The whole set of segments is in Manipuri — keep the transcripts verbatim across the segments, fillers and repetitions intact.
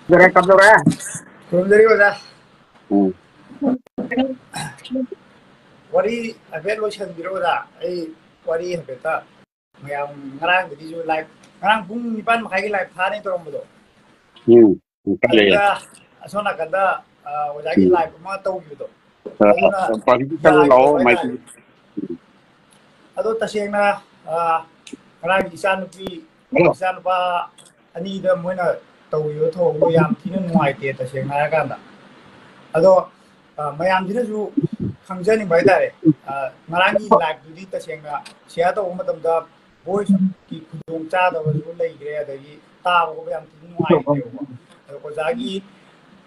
ꯀꯝꯗꯧꯔꯦ, ꯀꯝꯗꯧꯔꯦ? ꯈꯨꯔꯨꯝꯖꯔꯤ ꯑꯣꯖꯥ꯫ ꯎꯝ꯫ ꯋꯥꯔꯤ ꯍꯥꯏꯐꯦꯠ ꯂꯣꯏꯁꯤꯟꯕꯤꯔꯣ ꯑꯣꯖꯥ꯫ ꯑꯩ ꯋꯥꯔꯤ ꯍꯥꯏꯐꯦꯠꯇ ꯃꯌꯥꯝ ꯉꯔꯥꯡꯗꯒꯤꯁꯨ live, ꯉꯔꯥꯡ ꯄꯨꯡ ꯅꯤꯄꯥꯟ ꯃꯈꯥꯏꯒꯤ live ꯊꯥꯅꯤ ꯇꯧꯔꯝꯕꯗꯣ꯫ ꯎꯝ꯫ ꯎꯝ, ꯀꯥꯏ ꯂꯩꯔꯦ? ꯑꯗꯨꯗ ꯑꯁꯣꯝ ꯅꯥꯀꯟꯗ, ꯑ, ꯑꯣꯖꯥꯒꯤ ꯎꯝ꯫ Live ꯑꯃ ꯇꯧꯈꯤꯕꯗꯣ꯫ ꯑ, ꯑꯗꯨꯅ ꯑ, ꯄꯥꯔꯇꯤꯗꯨ ꯆꯠꯂꯣ ꯂꯥꯛꯑꯣ, ꯌꯥꯈꯤꯗꯕ ꯃꯥꯏꯛꯇꯨ꯫ ꯍꯥꯏꯇꯥꯔꯦ꯫ ꯑꯗꯣ ꯇꯁꯦꯡꯅ, ꯑ, ꯉꯔꯥꯡꯒꯤ ꯏꯆꯥꯅꯨꯄꯤ, ꯍꯜꯂꯣ꯫ ꯏꯆꯥꯅꯨꯄꯥ ꯑꯅꯤꯗ ꯃꯣꯏꯅ ꯇꯧꯈꯤꯕ ꯊꯧꯔꯝꯗꯣ ꯌꯥꯝ ꯊꯤꯅ ꯅꯨꯡꯉꯥꯏꯇꯦ, ꯇꯁꯦꯡꯅ ꯍꯥꯏꯔꯀꯥꯟꯗ꯫ ꯑꯗꯣ, ꯑ, ꯃꯌꯥꯝꯁꯤꯅꯁꯨ ꯈꯪꯖꯅꯤꯡꯕ ꯍꯥꯏꯇꯥꯔꯦ꯫ ꯑ, ꯉꯔꯥꯡꯒꯤ live ꯇꯨꯗꯤ ꯇꯁꯦꯡꯅ share ꯇꯧꯕ ꯃꯇꯝꯗ voice ꯀꯤ ꯈꯨꯗꯣꯡ ꯆꯥꯗꯕꯁꯨ ꯂꯩꯈ꯭ꯔꯦ, ꯑꯗꯒꯤ ꯇꯥꯕ ꯈꯣꯠꯄ ꯌꯥꯝ ꯊꯤꯅ ꯅꯨꯡꯉꯥꯏꯈꯤꯗ꯭ꯔꯦꯕꯀꯣ꯫ ꯑꯗꯣ ꯑꯣꯖꯥꯒꯤ,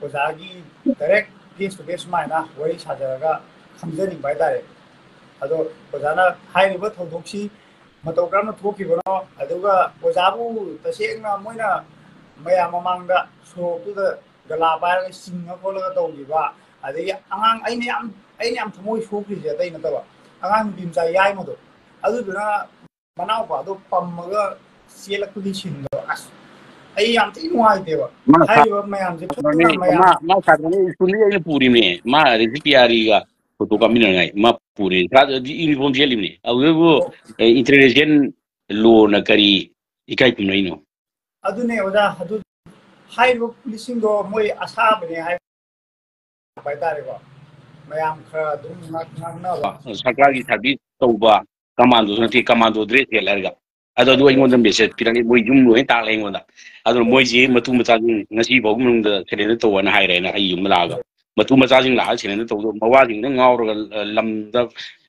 ꯑꯣꯖꯥꯒꯤ direct face to face ꯁꯨꯃꯥꯏꯅ ꯋꯥꯔꯤ ꯁꯥꯖꯔꯒ ꯈꯪꯖꯅꯤꯡꯕ ꯍꯥꯏꯇꯥꯔꯦ꯫ ꯑꯗꯣ ꯑꯣꯖꯥꯅ ꯍꯥꯏꯔꯤꯕ ꯊꯧꯗꯣꯛꯁꯤ ꯃꯇꯧ ꯀꯔꯝꯅ ꯊꯣꯛꯈꯤꯕꯅꯣ, ꯑꯗꯨꯒ ꯑꯣꯖꯥꯕꯨ ꯇꯁꯦꯡꯅ ꯃꯣꯏꯅ ꯃꯌꯥꯝ ꯃꯃꯥꯡꯗ ꯁꯣꯔꯣꯛꯇꯨꯗ ꯒꯂꯥ ꯄꯥꯏꯔꯒ ꯆꯤꯡꯉ ꯈꯣꯠꯂꯒ ꯇꯧꯈꯤꯕ, ꯑꯗꯒꯤ ꯑꯉꯥꯡ, ꯑꯩꯅ ꯌꯥꯝ, ꯑꯩꯅ ꯌꯥꯝ ꯊꯃꯣꯏ ꯁꯣꯛꯈ꯭ꯔꯤꯁꯦ ꯑꯇꯩ ꯅꯠꯇꯕ, ꯑꯉꯥꯡ ꯅꯨꯄꯤ ꯃꯆꯥ ꯌꯥꯏꯃꯗꯣ, ꯑꯗꯨꯗꯨꯅ ꯃꯅꯥꯎꯄꯥꯗꯣ ꯄꯝꯃꯒ ꯆꯦꯜꯂꯛꯄꯒꯤ ꯁꯤꯟꯗꯣ, ꯑꯁ, ꯑꯩ ꯌꯥꯝ ꯊꯤ ꯅꯨꯡꯉꯥꯏꯇꯦꯕ꯫ ꯃꯥ ꯍꯥꯏꯔꯤꯕ ꯃꯌꯥꯝꯁꯦ ꯁꯥꯇ꯭ꯔꯅꯦ, ꯐꯠꯇꯕ ꯃꯌꯥꯝ꯫ ꯃꯥ, ꯃꯥ ꯁꯥꯇ꯭ꯔꯅꯦ, ꯁ꯭ꯀꯨꯜꯗꯒꯤ ꯑꯩꯅ ꯄꯨꯔꯤꯅꯦ꯫ ꯃꯥ ꯔꯤꯖꯤꯛ ꯄꯤꯌꯥꯔꯤꯒ ꯐꯣꯇꯣ ꯀꯥꯞꯃꯤꯟꯅꯉꯥꯏ ꯃꯥ ꯄꯨꯔꯤꯅꯦ꯫ ꯁꯥꯇ꯭ꯔꯗꯤ ꯌꯨꯅꯤꯐꯣꯔꯝ ꯁꯦꯠꯂꯤꯕꯅꯦ꯫ ꯑꯗꯨꯗꯕꯨ, ꯑꯣ꯫ ꯑꯦ, international law ꯅ ꯀꯔꯤ ꯏꯀꯥꯏ ꯈꯨꯝꯅꯩꯅꯣ? ꯑꯗꯨꯅꯦ ꯑꯣꯖꯥ, ꯑꯗꯨ ꯍꯥꯏꯔꯤꯕ ꯄꯨꯂꯤꯁꯁꯤꯡꯗꯣ ꯃꯣꯏ ꯑꯁꯥꯕꯅꯦ ꯍꯥꯏ ꯍꯥꯏꯇꯥꯔꯦꯀꯣ꯫ ꯃꯌꯥꯝ ꯈꯔ ꯑꯗꯨꯝ ꯉꯥꯡ-, ꯉꯥꯡꯅꯕ꯫ ꯁꯔꯀꯥꯔꯒꯤ service ꯇꯧꯕ ꯀꯃꯥꯟꯗꯣꯁꯨ ꯅꯠꯇꯦ, ꯀꯃꯥꯟꯗꯣ dress ꯁꯦꯠꯂꯦ ꯍꯥꯏꯔꯒ꯫ ꯑꯗꯣ ꯑꯗꯨ ꯑꯩꯉꯣꯟꯗ message ꯄꯤꯔꯛꯑꯦ, ꯃꯣꯏ ꯌꯨꯝ ꯂꯣꯏꯅ ꯇꯥꯛꯂꯦ ꯑꯩꯉꯣꯟꯗ꯫ ꯑꯗꯨꯅ ꯃꯣꯏꯁꯤ ꯃꯇꯨ ꯃꯆꯥꯁꯤꯡ ꯉꯁꯤ ꯐꯥꯎꯒꯤ ꯃꯅꯨꯡꯗ surrender ꯇꯧꯑꯣꯅ ꯍꯥꯏꯔꯦꯅ ꯑꯩ ꯌꯨꯝꯗ ꯂꯥꯛꯑꯒ꯫ ꯃꯇꯨ ꯃꯆꯥꯁꯤꯡ ꯂꯥꯛꯑꯒ surrender ꯇꯧꯕꯗꯣ ꯃꯋꯥꯁꯤꯡꯗ ꯉꯥꯎꯔꯒ, ꯑ, ꯂꯝꯗ,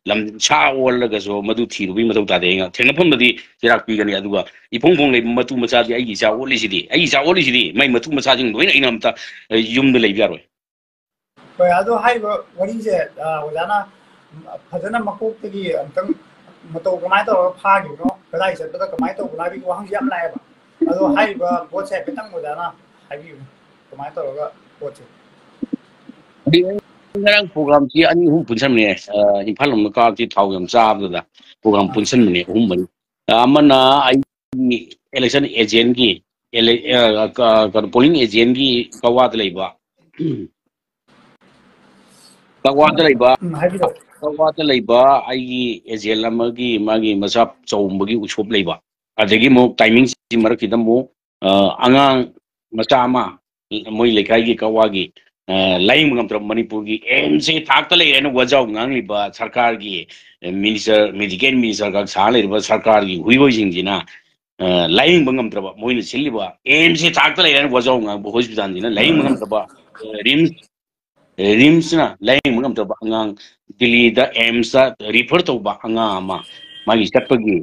ꯂꯝ ꯁꯥ ꯑꯣꯜꯂꯒꯁꯨ ꯃꯗꯨ ꯊꯤꯔꯨꯕꯒꯤ ꯃꯊꯧ ꯇꯥꯗꯦ꯫ ꯑꯩꯅ ꯊꯦꯡꯅꯐꯝꯗꯗꯤ ꯆꯩꯔꯥꯛ ꯄꯤꯒꯅꯤ꯫ ꯑꯗꯨꯒ ꯏꯐꯣꯡ ꯐꯣꯡ ꯂꯩꯕ ꯃꯇꯨ ꯃꯆꯥꯗꯤ ꯑꯩꯒꯤ ꯏꯆꯥ ꯑꯣꯜꯂꯤꯁꯤꯗꯤ, ꯑꯩꯒꯤ ꯏꯆꯥ ꯑꯣꯜꯂꯤꯁꯤꯗꯤ, ꯃꯥꯏ ꯃꯇꯨ ꯃꯆꯥꯁꯤꯡ ꯂꯣꯏꯅ ꯑꯩꯅ ꯑꯝꯇ, ꯑ, ꯌꯨꯝꯗ ꯂꯩꯕ ꯌꯥꯔꯣꯏ꯫ ꯍꯣꯏ, ꯑꯗꯣ ꯍꯥꯏꯔꯤꯕ ꯋꯥꯔꯤꯁꯦ, ꯑ, ꯑꯣꯖꯥꯅ ꯐꯖꯅ ꯃꯀꯣꯛꯇꯒꯤ ꯑꯝꯇꯪ ꯃꯇꯧ ꯀꯃꯥꯏꯅ ꯇꯧꯔꯒ ꯐꯥꯈꯤꯕꯅꯣ, ꯀꯗꯥꯏ ꯆꯠꯄꯗ ꯀꯃꯥꯏꯅ ꯇꯧꯕꯅꯣ ꯍꯥꯏꯕꯒꯤ ꯋꯥꯍꯪꯁꯦ ꯌꯥꯝ ꯂꯥꯛꯑꯦꯕ꯫ ꯑꯗꯣ ꯍꯥꯏꯔꯤꯕ ꯄꯣꯠꯁꯦ ꯍꯥꯏꯐꯦꯠꯇꯪ ꯑꯣꯖꯥꯅ ꯍꯥꯏꯕꯤꯌꯨꯅꯦ, ꯀꯃꯥꯏꯅ ꯇꯧꯔꯒ ꯄꯣꯠꯁꯦ꯫ ꯑꯗꯩ ꯉꯔꯥꯡ programꯁꯤ ꯑꯅꯤ ꯑꯍꯨꯝ ꯄꯨꯟꯁꯟꯕꯅꯦ꯫ ꯑ, ꯏꯝꯐꯥꯜ ꯂꯣꯝꯗ ꯀꯥꯕꯁꯤ ꯊꯥꯎ ꯌꯥꯝ ꯆꯥꯕꯗꯨꯗ program ꯑꯥ꯫ ꯄꯨꯟꯁꯟꯕꯅꯦ ꯑꯍꯨꯝ ꯃꯔꯤ꯫ ꯑ, ꯑꯃꯅ ꯑꯩꯒꯤ election agentꯀꯤ ꯑꯦꯂꯦ-, ꯑ, ꯀ-, ꯀꯩꯅꯣ, ꯄꯣꯂꯤꯡ ꯑꯦꯖꯦꯟꯒꯤ ꯀꯛꯋꯥꯗ ꯂꯩꯕ, ꯀꯛꯋꯥꯗ ꯂꯩꯕ, ꯎꯝ, ꯍꯥꯏꯕꯤꯔꯛꯑꯣ꯫ ꯀꯛꯋꯥꯗ ꯂꯩꯕ ꯑꯩꯒꯤ ꯑꯦꯖꯦꯟ ꯑꯃꯒꯤ, ꯃꯥꯒꯤ ꯃꯆꯥ ꯆꯥꯎꯝꯕꯒꯤ ꯎꯁꯣꯞ ꯂꯩꯕ, ꯑꯗꯒꯤ ꯑꯃꯨꯛ ꯇꯥꯏꯃꯤꯡꯁꯤ ꯃꯔꯛꯁꯤꯗ ꯑꯃꯨꯛ, ꯑ, ꯑꯉꯥꯡ ꯃꯆꯥ ꯑꯃ, ꯃꯣꯏ ꯂꯩꯀꯥꯏꯒꯤ ꯀꯛꯋꯥꯒꯤ, ꯑ, ꯂꯥꯏꯌꯦꯡꯕ ꯉꯝꯗ꯭ꯔꯕ, ꯃꯅꯤꯄꯨꯔꯒꯤ ꯑꯦꯝꯁꯁꯤ ꯊꯥꯛꯇ ꯂꯩꯔꯦꯅ ꯋꯥꯖꯥꯎ ꯉꯥꯡꯂꯤꯕ ꯁꯔꯀꯥꯔꯒꯤ ꯃꯤꯅꯤꯁꯇꯔ, ꯃꯦꯗꯤꯀꯦꯜ ꯃꯤꯅꯤꯁꯇꯔ ꯈꯛ ꯁꯥ ꯂꯩꯔꯤꯕ ꯁꯔꯀꯥꯔꯒꯤ ꯍꯨꯏꯔꯣꯏꯁꯤꯡꯁꯤꯅ, ꯑ, ꯂꯥꯏꯌꯦꯡꯕ ꯉꯝꯗ꯭ꯔꯕ, ꯃꯣꯏꯅ ꯁꯤꯜꯂꯤꯕ ꯑꯦꯝꯁꯁꯤ ꯊꯥꯛꯇ ꯂꯩꯔꯦꯅ ꯋꯥꯖꯥꯎ ꯉꯥꯡꯕ ꯍꯣꯁꯄꯤꯇꯥꯜꯁꯤꯅ ꯂꯥꯏꯌꯦꯡꯕ ꯉꯝꯗ꯭ꯔꯕ, ꯑ, ꯔꯤꯝꯁ, ꯔꯤꯝꯁꯅ ꯂꯥꯏꯌꯦꯡꯕ ꯉꯝꯗ꯭ꯔꯕ ꯑꯉꯥꯡ, ꯗꯤꯜꯂꯤꯗ ꯑꯦꯝꯁꯇ ꯔꯤꯐꯔ ꯇꯧꯕ ꯑꯉꯥꯡ ꯑꯃ, ꯃꯥꯒꯤ ꯆꯠꯄꯒꯤ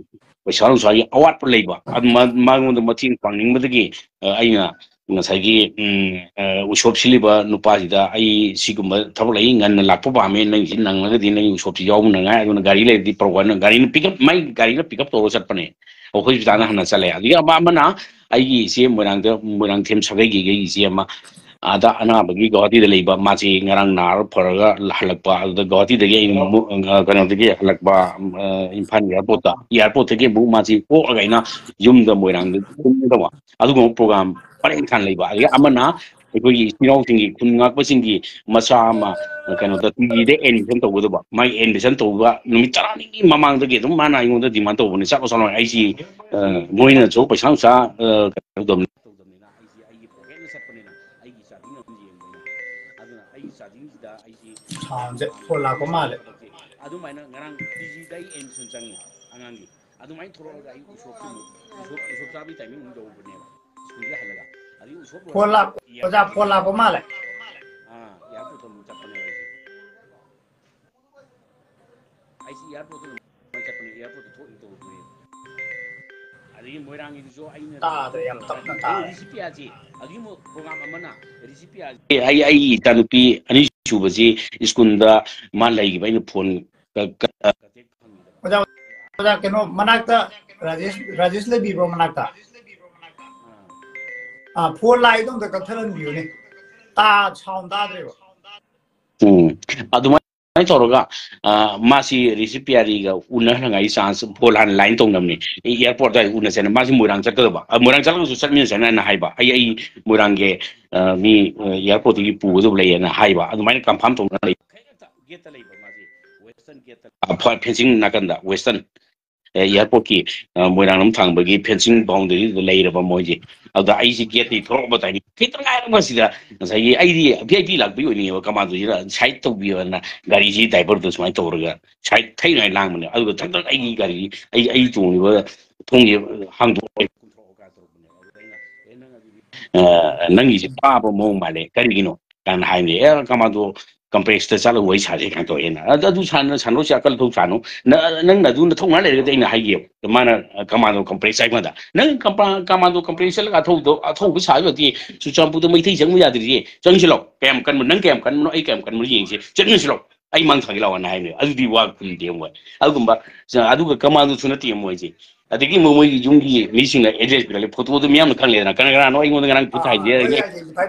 ꯄꯩꯁꯥ ꯅꯨꯡꯁꯥꯒꯤ ꯑꯋꯥꯠꯄ ꯂꯩꯕ, ꯑꯗꯨ ꯃ-, ꯃꯉꯣꯟꯗ ꯃꯇꯦꯡ ꯄꯥꯡꯅꯤꯡꯕꯗꯒꯤ, ꯑ, ꯑꯩꯅ ꯉꯁꯥꯏꯒꯤ, ꯎꯝ, ꯑ, ꯎꯁꯣꯞ ꯁꯤꯜꯂꯤꯕ ꯅꯨꯄꯥꯁꯤꯗ, "ꯑꯩ ꯁꯤꯒꯨꯝꯕ ꯊꯕꯛ ꯂꯩ, ꯉꯟꯅ ꯂꯥꯛꯄ ꯄꯥꯝꯃꯦ, ꯅꯪꯒꯤꯁꯤ ꯅꯪꯂꯒꯗꯤ ꯅꯪꯒꯤ ꯎꯁꯣꯞꯁꯤ ꯌꯥꯎꯅꯉꯥꯏ, ꯑꯗꯨꯅ ꯒꯥꯔꯤ ꯂꯩꯔꯗꯤ ꯄꯨꯔꯛꯑꯣ", ꯍꯥꯏꯅ ꯒꯥꯔꯤꯅ ꯄꯤꯛꯑꯞ, ꯃꯥꯏ ꯒꯥꯔꯤꯅ ꯄꯤꯛꯑꯞ ꯇꯧꯔꯒ ꯆꯠꯄꯅꯦ꯫ ꯑꯩꯈꯣꯏ ꯍꯣꯁꯄꯤꯇꯥꯜꯗ ꯍꯥꯟꯅ ꯆꯠꯂꯦ꯫ ꯑꯗꯒꯤ ꯑꯃ-, ꯑꯃꯅ ꯑꯩꯒꯤ ꯏꯆꯦ ꯃꯣꯏꯔꯥꯡꯗ, ꯃꯣꯏꯔꯥꯡꯊꯦꯝ ꯁꯥꯒꯩꯒꯤ ꯑꯩꯒꯤ ꯏꯆꯦ ꯑꯃ, ꯑꯥꯗ ꯑꯅꯥꯕꯒꯤ ꯒꯧꯍꯥꯇꯤꯗ ꯂꯩꯕ, ꯃꯥꯁꯤ ꯉꯔꯥꯡ ꯅꯥꯔ ꯐꯔꯒ ꯍꯜꯂꯛꯄ, ꯑꯗꯨꯗ ꯒꯧꯍꯥꯇꯤꯗꯒꯤ ꯑꯩꯅ ꯑꯃꯨꯛ, ꯑ, ꯀꯩꯅꯣꯗꯒꯤ ꯍꯜꯂꯛꯄ, ꯑ, ꯏꯝꯐꯥꯜ ꯑꯦꯌꯥꯔꯄꯣꯔꯠꯇ, ꯑꯦꯌꯥꯔꯄꯣꯔꯠꯇꯒꯤ ꯑꯃꯨꯛ ꯃꯥꯁꯤ ꯄꯣꯛꯑꯒ ꯑꯩꯅ ꯌꯨꯝꯗ ꯃꯣꯏꯔꯥꯡꯗ ꯊꯤꯟꯒꯗꯕ, ꯑꯗꯨꯒꯨꯝꯕ ꯄ꯭ꯔꯣꯒ꯭ꯔꯥꯝ ꯄꯔꯦꯡ ꯁꯥꯟꯅ ꯂꯩꯕ꯫ ꯑꯗꯒꯤ ꯑꯃꯅ ꯑꯩꯈꯣꯏꯒꯤ ꯏꯆꯤꯜ ꯏꯅꯥꯎꯁꯤꯡꯒꯤ, ꯈꯨꯟ ꯉꯥꯛꯄꯁꯤꯡꯒꯤ ꯃꯆꯥ ꯑꯃ, ꯑ, ꯀꯩꯅꯣꯗ ꯇꯤ ꯖꯤꯗ ꯑꯦꯗꯃꯤꯁꯟ ꯇꯧꯒꯗꯕ, ꯃꯥꯒꯤ ꯑꯦꯗꯃꯤꯁꯟ ꯇꯧꯕ ꯅꯨꯃꯤꯠ ꯇꯔꯥꯅꯤꯒꯤ ꯃꯃꯥꯡꯗꯒꯤ ꯑꯗꯨꯝ ꯃꯥꯅ ꯑꯩꯉꯣꯟꯗ ꯗꯤꯃꯥꯟ ꯇꯧꯕꯅꯦ, "ꯆꯠꯂꯣ, ꯆꯠꯂꯣ, ꯑꯩꯁꯤ, ꯑ, ꯃꯣꯏꯅꯁꯨ ꯄꯩꯁꯥ ꯅꯨꯡꯁꯥ, ꯑ, ꯀꯩꯅꯣ ꯇꯧꯗꯕꯅꯤ, ꯇꯧꯗꯕꯅꯤꯅ ꯑꯩꯁꯤ ꯑꯩꯒꯤ ꯄꯣꯀꯦꯠꯅ ꯆꯠꯄꯅꯤꯅ ꯑꯩꯒꯤ ꯆꯥꯗꯤꯡ ꯑꯃ ꯌꯦꯡꯕꯅꯤꯅ, ꯑꯗꯨꯅ ꯑꯩꯒꯤ ꯆꯥꯗꯤꯡꯁꯤꯗ ꯑꯩꯁꯤ ꯁꯥꯎꯟꯁꯦ ꯐꯣꯟ ꯂꯥꯛꯄ ꯃꯥꯜꯂꯦ꯫ ꯊꯕꯛꯁꯦ ꯑꯗꯨꯃꯥꯏꯅ ꯉꯔꯥꯡ ꯇꯤ ꯖꯤꯗ ꯑꯩ ꯑꯦꯗꯃꯤꯁꯟ ꯆꯪꯉꯤ ꯑꯉꯥꯡꯒꯤ, ꯑꯗꯨꯃꯥꯏꯅ ꯊꯣꯛꯂꯛꯑꯒ ꯑꯩ ꯎꯁꯣꯞꯀꯤ ꯑꯃꯨꯛ, ꯎꯁꯣꯞ, ꯎꯁꯣꯞ ꯆꯥꯕꯒꯤ ꯇꯥꯏꯃꯤꯡ ꯑꯃꯨꯛ ꯌꯧꯕꯅꯦꯕ, ꯁ꯭ꯀꯨꯜꯗꯒꯤ ꯍꯜꯂꯒ, ꯑꯗꯒꯤ ꯎꯁꯣꯞ ꯐꯣꯟ ꯂꯣꯏꯔꯒ ꯂꯥꯛ-, ꯑꯣꯖꯥ, ꯐꯣꯟ ꯂꯥꯛꯄ ꯃꯥꯜꯂꯦ꯫ ꯑꯥ, ꯑꯦꯌꯥꯔꯄꯣꯔꯠꯇ ꯑꯃꯨꯛ ꯆꯠꯄꯅꯦꯕ ꯑꯩꯁꯦ꯫ ꯑꯩꯁꯤ ꯑꯦꯌꯥꯔꯄꯣꯔꯠꯇ ꯑꯗꯨꯝ ꯆꯠꯄꯅꯦ, ꯑꯦꯌꯥꯔꯄꯣꯔꯠꯇ ꯊꯣꯛꯏ ꯇꯧꯕꯅꯦ꯫ ꯑꯗꯒꯤ ꯃꯣꯏꯔꯥꯡꯒꯤꯗꯨꯁꯨ ꯑꯩꯅ ꯇꯥꯗ꯭ꯔꯦ, ꯌꯥꯝ ꯇꯞꯅ ꯇꯥꯔꯦ꯫ ꯔꯤꯁꯤꯄꯤꯌꯥꯁꯤ, ꯑꯗꯨꯒꯤ ꯑꯃꯨꯛ ꯄ꯭ꯔꯣꯒ꯭ꯔꯥꯝ ꯑꯃꯅ ꯔꯤꯁꯤꯄꯤꯌꯥꯁꯤ, ꯑꯩ, ꯑꯩꯒꯤ ꯏꯆꯥꯅꯨꯄꯤ ꯑꯅꯤꯁꯨꯕꯁꯤ ꯁ꯭ꯀꯨꯜꯗ ꯃꯥ ꯂꯩꯈꯤꯕ, ꯑꯩꯅ ꯐꯣꯟ ꯀ-, ꯀ-, ꯑꯣꯖꯥ, ꯑꯣꯖꯥ, ꯀꯩꯅꯣ ꯃꯅꯥꯛꯇ ꯔꯥꯖꯦꯁ, ꯔꯥꯖꯦꯁ ꯂꯩꯕꯤꯕ꯭ꯔꯣ ꯃꯅꯥꯛꯇ? ꯑꯥ, ꯐꯣꯟ ꯂꯥꯛꯏꯗꯣ ꯑꯝꯇ ꯀꯛꯊꯠꯍꯟꯕꯤꯌꯨꯅꯦ꯫ ꯇꯥ-, ꯁꯥꯎꯟ ꯇꯥꯗ꯭ꯔꯦꯕ꯫ ꯎꯝ, ꯑꯗꯨꯃꯥꯏꯅ ꯁꯨꯃꯥꯏꯅ ꯇꯧꯔꯒ, ꯑ, ꯃꯥꯁꯤ ꯔꯤꯁꯤ ꯄꯤꯌꯥꯔꯤꯒ ꯎꯅꯍꯟꯅꯉꯥꯏ ꯆꯥꯟꯁ ꯕꯣꯜ ꯍꯥꯟꯅ ꯂꯥꯏꯟ ꯇꯧꯅꯕꯅꯤ꯫ ꯑꯦꯌꯥꯔꯄꯣꯔꯠ ꯑꯗꯨꯋꯥꯏꯗ ꯎꯅꯁꯦꯅ꯫ ꯃꯥꯁꯤ ꯃꯣꯏꯔꯥꯡ ꯆꯠꯀꯗꯕ꯫ ꯑ, ꯃꯣꯏꯔꯥꯡ ꯆꯠꯂꯒꯁꯨ ꯆꯠꯃꯤꯟꯅꯁꯦꯅ ꯑꯩꯅ ꯍꯥꯏꯕ꯫ ꯑꯩ, ꯑꯩ ꯃꯣꯏꯔꯥꯡꯒꯤ, ꯑ, ꯃꯤ, ꯑ, ꯑꯦꯌꯥꯔꯄꯣꯔꯠꯇꯒꯤ ꯄꯨꯒꯗꯕ ꯂꯩꯌꯦꯅ ꯍꯥꯏꯕ꯫ ꯑꯗꯨꯃꯥꯏꯅ ꯀꯟꯐꯥꯔꯝ ꯇꯧꯅꯔ ꯂꯩ꯫ ꯒꯦꯠꯇ ꯂꯩꯕ ꯃꯥꯁꯤ, ꯋꯦꯁꯇꯔꯟ ꯒꯦꯠꯇ꯫ ꯑ, ꯐ-, ꯐꯦꯟꯁꯤꯡ ꯅꯥꯀꯟꯗ, ꯋꯦꯁꯇꯔꯟ꯫ ꯑꯦ, ꯑꯦꯌꯥꯔꯄꯣꯔꯠꯀꯤ, ꯑ, ꯃꯣꯏꯔꯥꯡꯂꯣꯝ ꯊꯥꯡꯕꯒꯤ ꯐꯦꯟꯁꯤꯡ ꯕꯥꯎꯟꯗꯔꯤꯗꯨꯗ ꯂꯩꯔꯕ ꯃꯣꯏꯁꯦ꯫ ꯑꯗꯨꯗ ꯑꯩꯁꯦ ꯒꯦꯠꯇꯒꯤ ꯊꯣꯛꯂꯛꯄ ꯇꯥꯏꯃꯤꯡ ꯈꯤꯇꯪ ꯉꯥꯏꯔꯛꯄꯁꯤꯗ ꯉꯁꯥꯏꯒꯤ ꯑꯩꯗꯤ ꯚꯤ ꯑꯥꯏ ꯄꯤ ꯂꯥꯛꯄꯒꯤ ꯑꯣꯏꯅꯤꯡꯉꯦꯕ, ꯀꯃꯥꯟꯗꯣꯁꯤꯗ ꯁꯥꯏꯠ ꯇꯧꯕꯤꯌꯣꯅ ꯒꯥꯔꯤꯁꯤ ꯗ꯭ꯔꯥꯏꯚꯔꯗꯣ ꯁꯨꯃꯥꯏꯅ ꯇꯧꯔꯒ ꯁꯥꯏꯠ ꯊꯩꯅꯉꯥꯏ ꯂꯥꯡꯕꯅꯦ꯫ ꯑꯗꯨꯒ ꯊꯛ ꯊꯛ ꯑꯩꯒꯤ ꯒꯥꯔꯤ, ꯑꯩ, ꯑꯩ ꯇꯣꯡꯉꯤꯕ ꯊꯣꯡꯁꯦ ꯍꯥꯡꯗꯣꯛꯑꯒ, "ꯑ, ꯅꯪꯒꯤꯁꯦ ꯄꯥꯕ ꯃꯑꯣꯡ ꯃꯥꯜꯂꯦ, ꯀꯔꯤꯒꯤꯅꯣ?" ꯀꯥꯏꯅ ꯍꯥꯏꯕꯅꯦ꯫ "ꯑꯦ, ꯀꯃꯥꯟꯗꯣ ꯀꯝꯄ꯭ꯂꯦꯛꯁꯇ ꯆꯠꯂꯒ ꯋꯥꯔꯤ ꯁꯥꯁꯦ" ꯀꯥꯏꯅ ꯇꯧꯋꯦꯅ꯫ "ꯑꯗ ꯑꯗꯨ ꯁꯥꯟꯅ-, ꯁꯥꯟꯅꯔꯣꯏꯁꯦ, ꯑꯀꯜ ꯑꯊꯧ ꯁꯥꯅꯨ꯫ ꯅ-, ꯅꯪꯅ ꯑꯗꯨ ꯅꯊꯧ ꯉꯥꯏ ꯂꯩꯔꯒꯗꯤ ꯑꯩꯅ ꯍꯥꯏꯒꯦꯕ"꯫ ꯃꯥꯅ, ꯑ, ꯀꯃꯥꯟꯗꯣ ꯀꯝꯄ꯭ꯂꯦꯛꯁ ꯑꯩꯉꯣꯟꯗ, "ꯅꯪ ꯀꯝꯄꯥ-, ꯀꯃꯥꯟꯗꯣ ꯀꯝꯄ꯭ꯂꯦꯛꯁ ꯆꯠꯂꯒ ꯑꯊꯧꯕꯗꯣ, ꯑꯊꯧꯕ ꯁꯥꯕ ꯌꯥꯗꯦ꯫ ꯆꯨꯔꯆꯥꯟꯄꯨꯔꯗ ꯃꯩꯇꯩ ꯆꯪꯕ ꯌꯥꯗ꯭ꯔꯤꯁꯦ꯫ ꯆꯪꯁꯤꯜꯂꯣ꯫ ꯀꯌꯥꯝ ꯀꯟꯕ, ꯅꯪ ꯀꯌꯥꯝ ꯀꯟꯕꯅꯣ, ꯑꯩ ꯀꯌꯥꯝ ꯀꯟꯕꯅꯣ ꯌꯦꯡꯁꯦ꯫ ꯆꯪꯁꯤꯜꯂꯣ꯫ ꯑꯩ ꯃꯥꯡ ꯊꯥꯒꯦ ꯂꯥꯛꯑꯣꯅ" ꯍꯥꯏꯕꯅꯦꯕ꯫ ꯑꯗꯨꯗꯤ ꯋꯥ ꯈꯨꯝꯗꯦ ꯃꯣꯏ꯫ ꯑꯗꯨꯒꯨꯝꯕ, ꯑꯗꯨꯒ ꯀꯃꯥꯟꯗꯣꯁꯨ ꯅꯠꯇꯦ ꯃꯣꯏꯁꯦ꯫ ꯑꯗꯒꯤ ꯃꯣꯏ, ꯃꯣꯏꯒꯤ ꯌꯨꯝꯒꯤ ꯃꯤꯁꯤꯡꯅ ꯑꯦꯗ꯭ꯔꯦꯁ ꯄꯤꯔꯛꯂꯦ꯫ ꯐꯣꯇꯣꯗꯣ ꯃꯤꯌꯥꯝꯅ ꯈꯪꯂꯦꯗꯅ꯫ ꯀꯅꯥ ꯀꯅꯥꯅꯣ ꯑꯩꯉꯣꯟꯗ ꯉꯔꯥꯡ ꯈꯨꯠ ꯍꯥꯏꯖꯔꯒꯦ꯫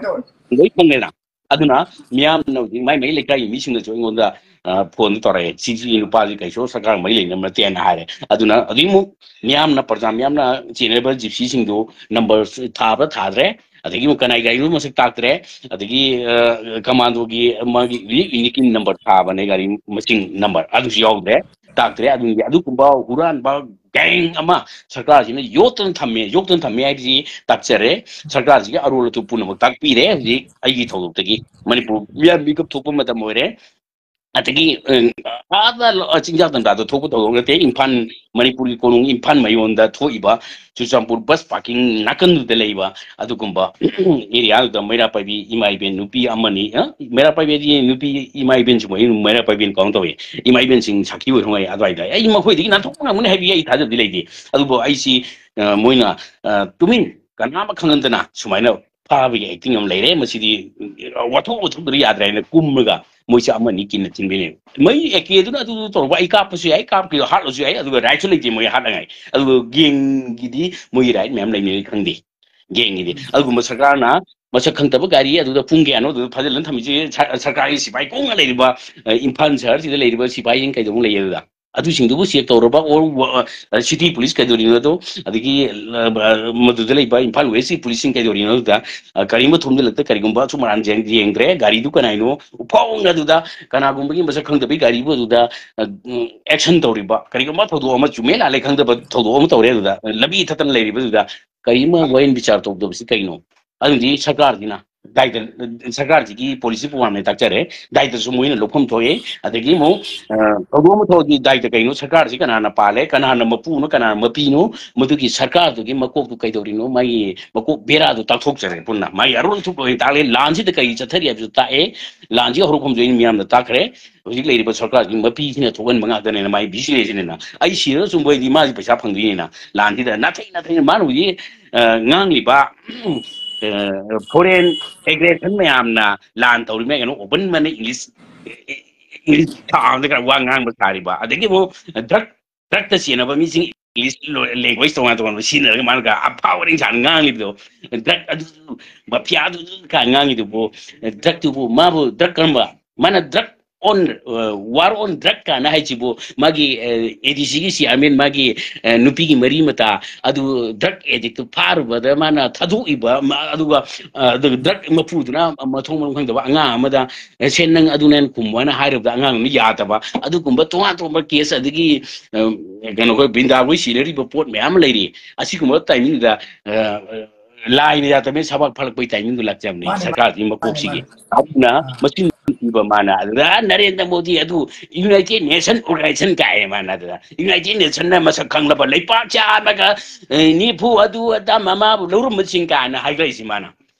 ꯂꯣꯏ ꯈꯪꯂꯦꯗꯅ꯫ ꯑꯗꯨꯅ ꯃꯤꯌꯥꯝꯅ ꯍꯧꯖꯤꯛ ꯃꯥꯏ ꯃꯥꯏ ꯂꯩꯀꯥꯏꯒꯤ ꯃꯤꯁꯤꯡꯅꯁꯨ ꯑꯩꯉꯣꯟꯗ, ꯑ, ꯐꯣꯟꯗ ꯇꯧꯔꯛꯑꯦ, "ꯁꯤꯒꯤ ꯅꯨꯄꯥꯁꯤ ꯀꯩꯁꯨ ꯁꯔꯀꯥꯔ ꯃꯔꯤ ꯂꯩꯅꯕ ꯅꯠꯇꯦꯅ" ꯍꯥꯏꯔꯦ꯫ ꯑꯗꯨꯅ ꯑꯗꯨꯒꯤ ꯑꯃꯨꯛ ꯃꯤꯌꯥꯝꯅ, ꯄ꯭ꯔꯖꯥ ꯃꯤꯌꯥꯝꯅ ꯆꯦꯟꯅꯔꯤꯕ ꯖꯤꯞꯁꯤꯁꯤꯡꯗꯨ ꯅꯝꯕꯔ ꯊꯥꯕ꯭ꯔꯥ ꯊꯥꯗ꯭ꯔꯦ, ꯑꯗꯒꯤ ꯑꯃꯨꯛ ꯀꯅꯥꯏ ꯒꯥꯔꯤꯅꯣ ꯃꯁꯛ ꯇꯥꯛꯇ꯭ꯔꯦ, ꯑꯗꯒꯤ, ꯑ, ꯀꯃꯥꯟꯗꯣꯒꯤ ꯃꯥꯒꯤ ꯌꯨꯅꯤꯛ ꯌꯨꯅꯤꯛꯀꯤ ꯅꯝꯕꯔ ꯊꯥꯕꯅꯦ, ꯒꯥꯔꯤ ꯃꯁꯤꯡ ꯅꯝꯕꯔ ꯑꯗꯨꯁꯨ ꯌꯥꯎꯗ꯭ꯔꯦ, ꯇꯥꯛꯇ꯭ꯔꯦ꯫ ꯑꯗꯨꯒꯤ ꯑꯗꯨꯒꯨꯝꯕ ꯍꯨꯔꯥꯟꯕ ꯒꯦꯡ ꯑꯃ ꯁꯔꯀꯥꯔꯁꯤꯅ ꯌꯣꯠꯇꯅ ꯊꯝꯃꯦ, ꯌꯣꯛꯇꯅ ꯊꯝꯃꯦ ꯍꯥꯏꯕꯁꯤ ꯇꯥꯛꯆꯔꯦ꯫ ꯁꯔꯀꯥꯔꯁꯤꯒꯤ ꯑꯔꯣꯜ ꯑꯊꯨꯞ ꯄꯨꯝꯅꯃꯛ ꯇꯥꯛꯄꯤꯔꯦ꯫ ꯍꯧꯖꯤꯛ ꯑꯩꯒꯤ ꯊꯧꯗꯣꯛꯇꯒꯤ ꯃꯅꯤꯄꯨꯔ ꯃꯤꯌꯥꯝ ꯃꯤꯀꯞ ꯊꯣꯛꯄ ꯃꯇꯝ ꯑꯣꯏꯔꯦ꯫ ꯑꯗꯒꯤ, ꯑ, ꯑꯥꯗ ꯂ-, ꯆꯤꯡꯖꯥꯛ ꯇꯝꯖꯥꯗ ꯊꯣꯛꯄ ꯊꯧꯗꯣꯛ ꯅꯠꯇꯦ꯫ ꯏꯝꯐꯥꯜ, ꯃꯅꯤꯄꯨꯔꯒꯤ ꯀꯣꯅꯨꯡ ꯏꯝꯐꯥꯜ ꯃꯌꯣꯟꯗ ꯊꯣꯛꯏꯕ ꯆꯨꯔꯆꯥꯟꯄꯨꯔ ꯕꯁ ꯄꯥꯔꯀꯤꯡ ꯅꯥꯀꯟꯗꯨꯗ ꯂꯩꯕ ꯑꯗꯨꯒꯨꯝꯕ ꯑꯦꯔꯤꯌꯥꯗꯨꯗ ꯃꯩꯔꯥ ꯄꯥꯏꯕꯤ ꯏꯃꯥ ꯏꯕꯦꯟ ꯅꯨꯄꯤ ꯑꯃꯅꯤ, ꯑ, ꯃꯩꯔꯥ ꯄꯥꯏꯕꯤ ꯍꯥꯏꯗꯤ ꯅꯨꯄꯤ ꯏꯃꯥ ꯏꯕꯦꯟꯁꯤꯡꯕꯨ ꯑꯩ ꯃꯩꯔꯥ ꯄꯥꯏꯕꯤꯅ ꯀꯥꯎꯟ ꯇꯧꯏ꯫ ꯏꯃꯥ ꯏꯕꯦꯟꯁꯤꯡ ꯁꯥꯈꯤ ꯑꯣꯏꯔꯝꯒꯅꯤ ꯑꯗꯨꯋꯥꯏꯗ꯫ ꯑꯩ ꯃꯈꯣꯏꯗꯒꯤ ꯅꯥꯟꯊꯣꯛꯄ ꯉꯝꯒꯅꯤ ꯍꯥꯏꯕꯒꯤ ꯑꯩ ꯊꯥꯖꯕꯗꯤ ꯂꯩꯇꯦ꯫ ꯑꯗꯨꯕꯨ ꯑꯩꯁꯤ, ꯑ, ꯃꯣꯏꯅ, ꯑ, ꯇꯨꯃꯤꯟ ꯀꯅꯥ ꯑꯃ ꯈꯪꯍꯟꯗꯅ ꯁꯨꯃꯥꯏꯅ ꯐꯥꯕꯒꯤ ꯑꯦꯛꯇꯤꯡ ꯑꯃ ꯂꯩꯔꯦ꯫ ꯃꯁꯤꯗꯤ, ꯑ, ꯋꯥꯊꯣꯛ ꯋꯥꯊꯣꯛꯇ꯭ꯔ ꯌꯥꯗ꯭ꯔꯦ ꯍꯥꯏꯅ ꯀꯨꯝꯃꯒ ꯃꯣꯏꯁꯦ ꯑꯃꯅꯤ ꯀꯤꯟꯅ ꯊꯤꯟꯕꯤꯅꯦꯕ꯫ ꯃꯣꯏ ꯑꯦ ꯀꯦꯗꯨꯅ ꯑꯗꯨꯗꯨ ꯇꯧꯔꯛꯄ, ꯑꯩ ꯀꯥꯞꯄꯁꯨ ꯌꯥꯏ, ꯀꯥꯞꯀꯦ ꯍꯥꯠꯂꯁꯨ ꯌꯥꯏ, ꯑꯗꯨꯒ ꯔꯥꯏꯠꯁꯨ ꯂꯩꯇꯦ ꯃꯣꯏ ꯍꯥꯠꯅꯉꯥꯏ꯫ ꯑꯗꯨꯒ ꯒꯦꯡꯒꯤꯗꯤ ꯃꯣꯏꯒꯤ ꯔꯥꯏꯠ ꯃꯌꯥꯝ ꯂꯩꯅꯔꯤ ꯈꯪꯗꯦ꯫ ꯒꯦꯡꯒꯤꯗꯤ꯫ ꯑꯗꯨꯒꯨꯝꯕ ꯁꯔꯀꯥꯔꯅ ꯃꯁꯛ ꯈꯪꯗꯕ ꯒꯥꯔꯤ ꯑꯗꯨꯗ ꯄꯨꯡ ꯀꯌꯥꯅꯣ ꯑꯗꯨꯗ ꯐꯥꯖꯤꯜꯂ ꯊꯝꯃꯤꯁꯦ? ꯁ-, ꯁꯔꯀꯥꯔꯒꯤ ꯁꯤꯐꯥꯏ ꯀꯣꯡꯅ ꯂꯩꯔꯤꯕ, ꯑ, ꯏꯝꯐꯥꯜ ꯁꯍꯔꯁꯤꯗ ꯂꯩꯔꯤꯕ ꯁꯤꯐꯥꯏꯁꯤꯡ ꯀꯩꯗꯧꯕ ꯂꯩꯌꯦ ꯑꯗꯨꯗ? ꯑꯗꯨꯁꯤꯡꯗꯨꯕꯨ ꯆꯦꯛ ꯇꯧꯔꯕ, ꯑꯣꯔ ꯋ-, ꯑ, ꯁꯤꯇꯤ ꯄꯨꯂꯤꯁ ꯀꯩꯗꯧꯔꯤꯅꯣ ꯑꯗꯣ, ꯑꯗꯒꯤ, ꯑ, ꯃꯗꯨꯗ ꯂꯩꯕ ꯏꯝꯐꯥꯜ ꯋꯦꯁꯀꯤ ꯄꯨꯂꯤꯁꯁꯤꯡ ꯀꯩꯗꯧꯔꯤꯅꯣ ꯑꯗꯨꯗ? ꯑ, ꯀꯔꯤꯒꯨꯝꯕ ꯊꯣꯝꯖꯤꯜꯂꯛꯇ ꯀꯔꯤꯒꯨꯝꯕ ꯑꯁꯨꯝ ꯑꯔꯥꯟ ꯌꯦꯡ-, ꯌꯦꯡꯗ꯭ꯔꯦ, ꯒꯥꯔꯤꯗꯨ ꯀꯅꯥꯏꯅꯣ? ꯐꯥꯎꯅ ꯑꯗꯨꯗ ꯀꯅꯥꯒꯨꯝꯕꯒꯤ ꯃꯁꯛ ꯈꯪꯗꯕꯒꯤ ꯒꯥꯔꯤꯕꯨ ꯑꯗꯨꯗ, ꯑ, ꯎꯝ, ꯑꯦꯛꯁꯟ ꯇꯧꯔꯤꯕ, ꯀꯔꯤꯒꯨꯝꯕ ꯊꯧꯗꯣꯛ ꯑꯃ ꯆꯨꯝꯃꯦ ꯂꯥꯜꯂꯦ ꯈꯪꯗꯕ ꯊꯧꯗꯣꯛ ꯑꯃ ꯇꯧꯔꯦ ꯑꯗꯨꯗ, ꯑ, ꯂꯝꯕꯤ ꯊꯠꯇꯅ ꯂꯩꯔꯤꯕꯗꯨꯗ ꯀꯔꯤꯒꯨꯝꯕ ꯋꯥꯌꯦꯜ ꯕꯤꯆꯥꯔ ꯇꯧꯗꯕꯁꯤ ꯀꯩꯅꯣ? ꯑꯗꯨꯗꯤ ꯁꯔꯀꯥꯔꯁꯤꯅ ꯗꯥꯏꯇ, ꯁꯔꯀꯥꯔꯁꯤꯒꯤ ꯄꯣꯂꯤꯁꯤ ꯄ꯭ꯔꯣꯒ꯭ꯔꯥꯝꯅꯦ ꯇꯥꯛꯆꯔꯦ, ꯗꯥꯏꯇꯁꯨ ꯃꯣꯏꯅ ꯂꯧꯐꯝ ꯊꯣꯛꯑꯦ꯫ ꯑꯗꯒꯤ ꯑꯃꯨꯛ, ꯑ, ꯊꯧꯗꯣꯛ ꯑꯃ ꯊꯣꯛꯑꯗꯤ ꯗꯥꯏꯇ ꯀꯩꯅꯣ, ꯁꯔꯀꯥꯔꯁꯤ ꯀꯅꯥꯅ ꯄꯥꯜꯂꯦ, ꯀꯅꯥꯅ ꯃꯄꯨꯅꯣ, ꯀꯅꯥꯅ ꯃꯄꯤꯅꯣ, ꯃꯗꯨꯒꯤ ꯁꯔꯀꯥꯔꯗꯨꯒꯤ ꯃꯀꯣꯛꯇꯨ ꯀꯩꯗꯧꯔꯤꯅꯣ, ꯃꯥꯒꯤ ꯃꯀꯣꯛ ꯕꯦꯔꯥꯗꯨ ꯇꯥꯛꯊꯣꯛꯆꯔꯦ ꯄꯨꯟꯅ꯫ ꯃꯥꯒꯤ ꯑꯔꯣꯟ ꯑꯊꯨꯞ ꯂꯣꯏꯅ ꯇꯥꯛꯂꯦ꯫ ꯂꯥꯟꯁꯤꯗ ꯀꯔꯤ ꯆꯠꯊꯔꯤ ꯍꯥꯏꯕꯁꯨ ꯇꯥꯛꯑꯦ꯫ ꯂꯥꯟꯁꯤ ꯍꯧꯔꯛꯐꯝꯁꯨ ꯑꯩꯅ ꯃꯤꯌꯥꯝꯗ ꯇꯥꯛꯈ꯭ꯔꯦ꯫ ꯍꯧꯖꯤꯛ ꯂꯩꯔꯤꯕ ꯁꯔꯀꯥꯔꯁꯤ ꯃꯄꯤꯁꯤꯅ ꯊꯣꯛꯍꯟꯕ ꯉꯥꯛꯇꯅꯦꯅ, ꯃꯥꯒꯤ ꯕꯤꯖꯤꯅꯦꯁꯁꯤꯅꯦꯅ꯫ ꯑꯩ ꯁꯤꯔꯒꯁꯨ ꯃꯣꯏꯗꯤ ꯃꯥꯁꯤ ꯄꯩꯁꯥ ꯐꯪꯗꯣꯏꯅꯦꯅ꯫ ꯂꯥꯟꯁꯤꯗ ꯅꯥꯊꯩ ꯅꯥꯊꯩꯅ ꯃꯥꯅ ꯍꯧꯖꯤꯛ, ꯑ, ꯉꯥꯡꯂꯤꯕ, ꯑ, ꯐꯣꯔꯦꯟ ꯑꯦꯒ꯭ꯔꯦꯁꯟ ꯃꯌꯥꯝꯅ ꯂꯥꯟ ꯇꯧꯔꯤ ꯃꯌꯥꯝ, ꯀꯩꯅꯣ, ꯑꯣꯄꯟ ꯃꯅꯤ ꯏꯪꯂꯤꯁ, ꯏꯪꯂꯤꯁ ꯊꯥ ꯑꯃꯗ ꯈꯔ ꯋꯥ ꯉꯥꯡꯕ ꯁꯥꯔꯤꯕ, ꯑꯗꯒꯤ ꯑꯃꯨꯛ ꯗ꯭ꯔꯒ, ꯗ꯭ꯔꯒꯇ ꯆꯦꯟꯅꯕ ꯃꯤꯁꯤꯡ ꯏꯪꯂꯤꯁ ꯂꯦꯡꯒ꯭ꯋꯦꯖ ꯇꯣꯉꯥꯟ ꯇꯣꯉꯥꯟꯕ ꯁꯤꯖꯤꯟꯅꯔꯒ ꯃꯥꯅꯒ ꯑꯐꯥ ꯋꯥꯔꯤ ꯁꯥꯅ ꯉꯥꯡꯂꯤꯕꯗꯣ, ꯗ꯭ꯔꯒ ꯑꯗꯨ, ꯃꯐꯤꯌꯥꯗꯨ ꯀꯥꯏ ꯉꯥꯡꯉꯤꯗꯨꯕꯨ, ꯗ꯭ꯔꯒꯇꯨꯕꯨ ꯃꯥꯕꯨ ꯗ꯭ꯔꯒ ꯀꯔꯝꯕ? ꯃꯥꯅ ꯗ꯭ꯔꯒ ꯑꯣꯟ, ꯋꯥꯔ ꯑꯣꯟ ꯗ꯭ꯔꯒ ꯀꯥꯏꯅ ꯍꯥꯏꯁꯤꯕꯨ, ꯃꯥꯒꯤ, ꯑꯦ, ꯑꯦ ꯗꯤ ꯁꯤꯒꯤ ꯆꯤꯌꯥꯔꯃꯦꯟ, ꯃꯥꯒꯤ, ꯑꯦ, ꯅꯨꯄꯤꯒꯤ ꯃꯔꯤ ꯃꯇꯥ, ꯑꯗꯨ ꯗ꯭ꯔꯒ ꯑꯦꯗꯤꯛꯇꯨ ꯐꯥꯔꯨꯕꯗ ꯃꯥꯅ ꯊꯥꯗꯣꯛꯏꯕ, ꯃꯥ-, ꯑꯗꯨꯒ, ꯑ, ꯑꯗꯨꯒ ꯗ꯭ꯔꯒ ꯃꯄꯨꯗꯨꯅ ꯃꯊꯣꯡ ꯃꯔꯝ ꯈꯪꯗꯕ ꯑꯉꯥꯡ ꯑꯃꯗ, "ꯑꯦ, ꯁꯦ, ꯅꯪ ꯑꯗꯨꯅ ꯍꯦꯟꯅ ꯈꯨꯝꯃꯣ" ꯍꯥꯏꯅ ꯍꯥꯏꯔꯨꯕꯗ ꯑꯉꯥꯡꯗꯨꯅ ꯌꯥꯗꯕ, ꯑꯗꯨꯒꯨꯝꯕ ꯇꯣꯉꯥꯟ ꯇꯣꯉꯥꯟꯕ ꯀꯦꯁ, ꯑꯗꯒꯤ, ꯑ, ꯀꯩꯅꯣ, ꯑꯩꯈꯣꯏ ꯕ꯭ꯔꯤꯟꯗꯥꯕꯣꯏ ꯁꯤꯅꯔꯤꯕ ꯄꯣꯠ ꯃꯌꯥꯝ ꯑꯃ ꯂꯩꯔꯤ꯫ ꯑꯁꯤꯒꯨꯝꯕ ꯇꯥꯏꯃꯤꯡꯗꯨꯗ, ꯑ, ꯂꯥꯏꯅ ꯌꯥꯗꯕꯅꯤ, ꯁꯕꯥꯛ ꯐꯥꯜꯂꯛꯄꯒꯤ ꯇꯥꯏꯃꯤꯡꯗꯨ ꯂꯥꯛꯆꯕꯅꯤ ꯃꯥꯅꯦ, ꯁꯔꯀꯥꯔꯁꯤꯒꯤ ꯃꯥꯅꯦ, ꯃꯀꯣꯛꯁꯤꯒꯤ꯫ ꯃꯥꯅꯦ꯫ ꯑꯗꯨꯅ ꯑꯥ꯫ ꯃꯁꯤ ꯅꯨꯡꯁꯤꯕ ꯃꯥꯅ ꯑꯗꯨꯗ ꯅꯔꯦꯟꯗ꯭ꯔ ꯃꯣꯗꯤ ꯑꯗꯨ ꯌꯨꯅꯥꯏꯇꯦꯠ ꯅꯦꯁꯟ ꯑꯣꯔꯒꯅꯥꯏꯖꯦꯁꯟ ꯀꯥꯏꯌꯦ ꯃꯥꯅ ꯑꯗꯨꯗ꯫ ꯌꯨꯅꯥꯏꯇꯦꯠ ꯅꯦꯁꯟꯅ ꯃꯁꯛ ꯈꯪꯂꯕ ꯂꯩꯄꯥꯛ ꯆꯥꯝꯃꯒ, ꯑꯦ, ꯅꯤꯐꯨ ꯑꯗꯨ ꯑꯗꯥ ꯃꯃꯥꯕꯨ ꯂꯧꯔꯝꯕꯁꯤꯡ ꯀꯥꯏꯅ ꯍꯥꯏꯒꯠꯂꯛꯏꯁꯤ ꯃꯥꯅ꯫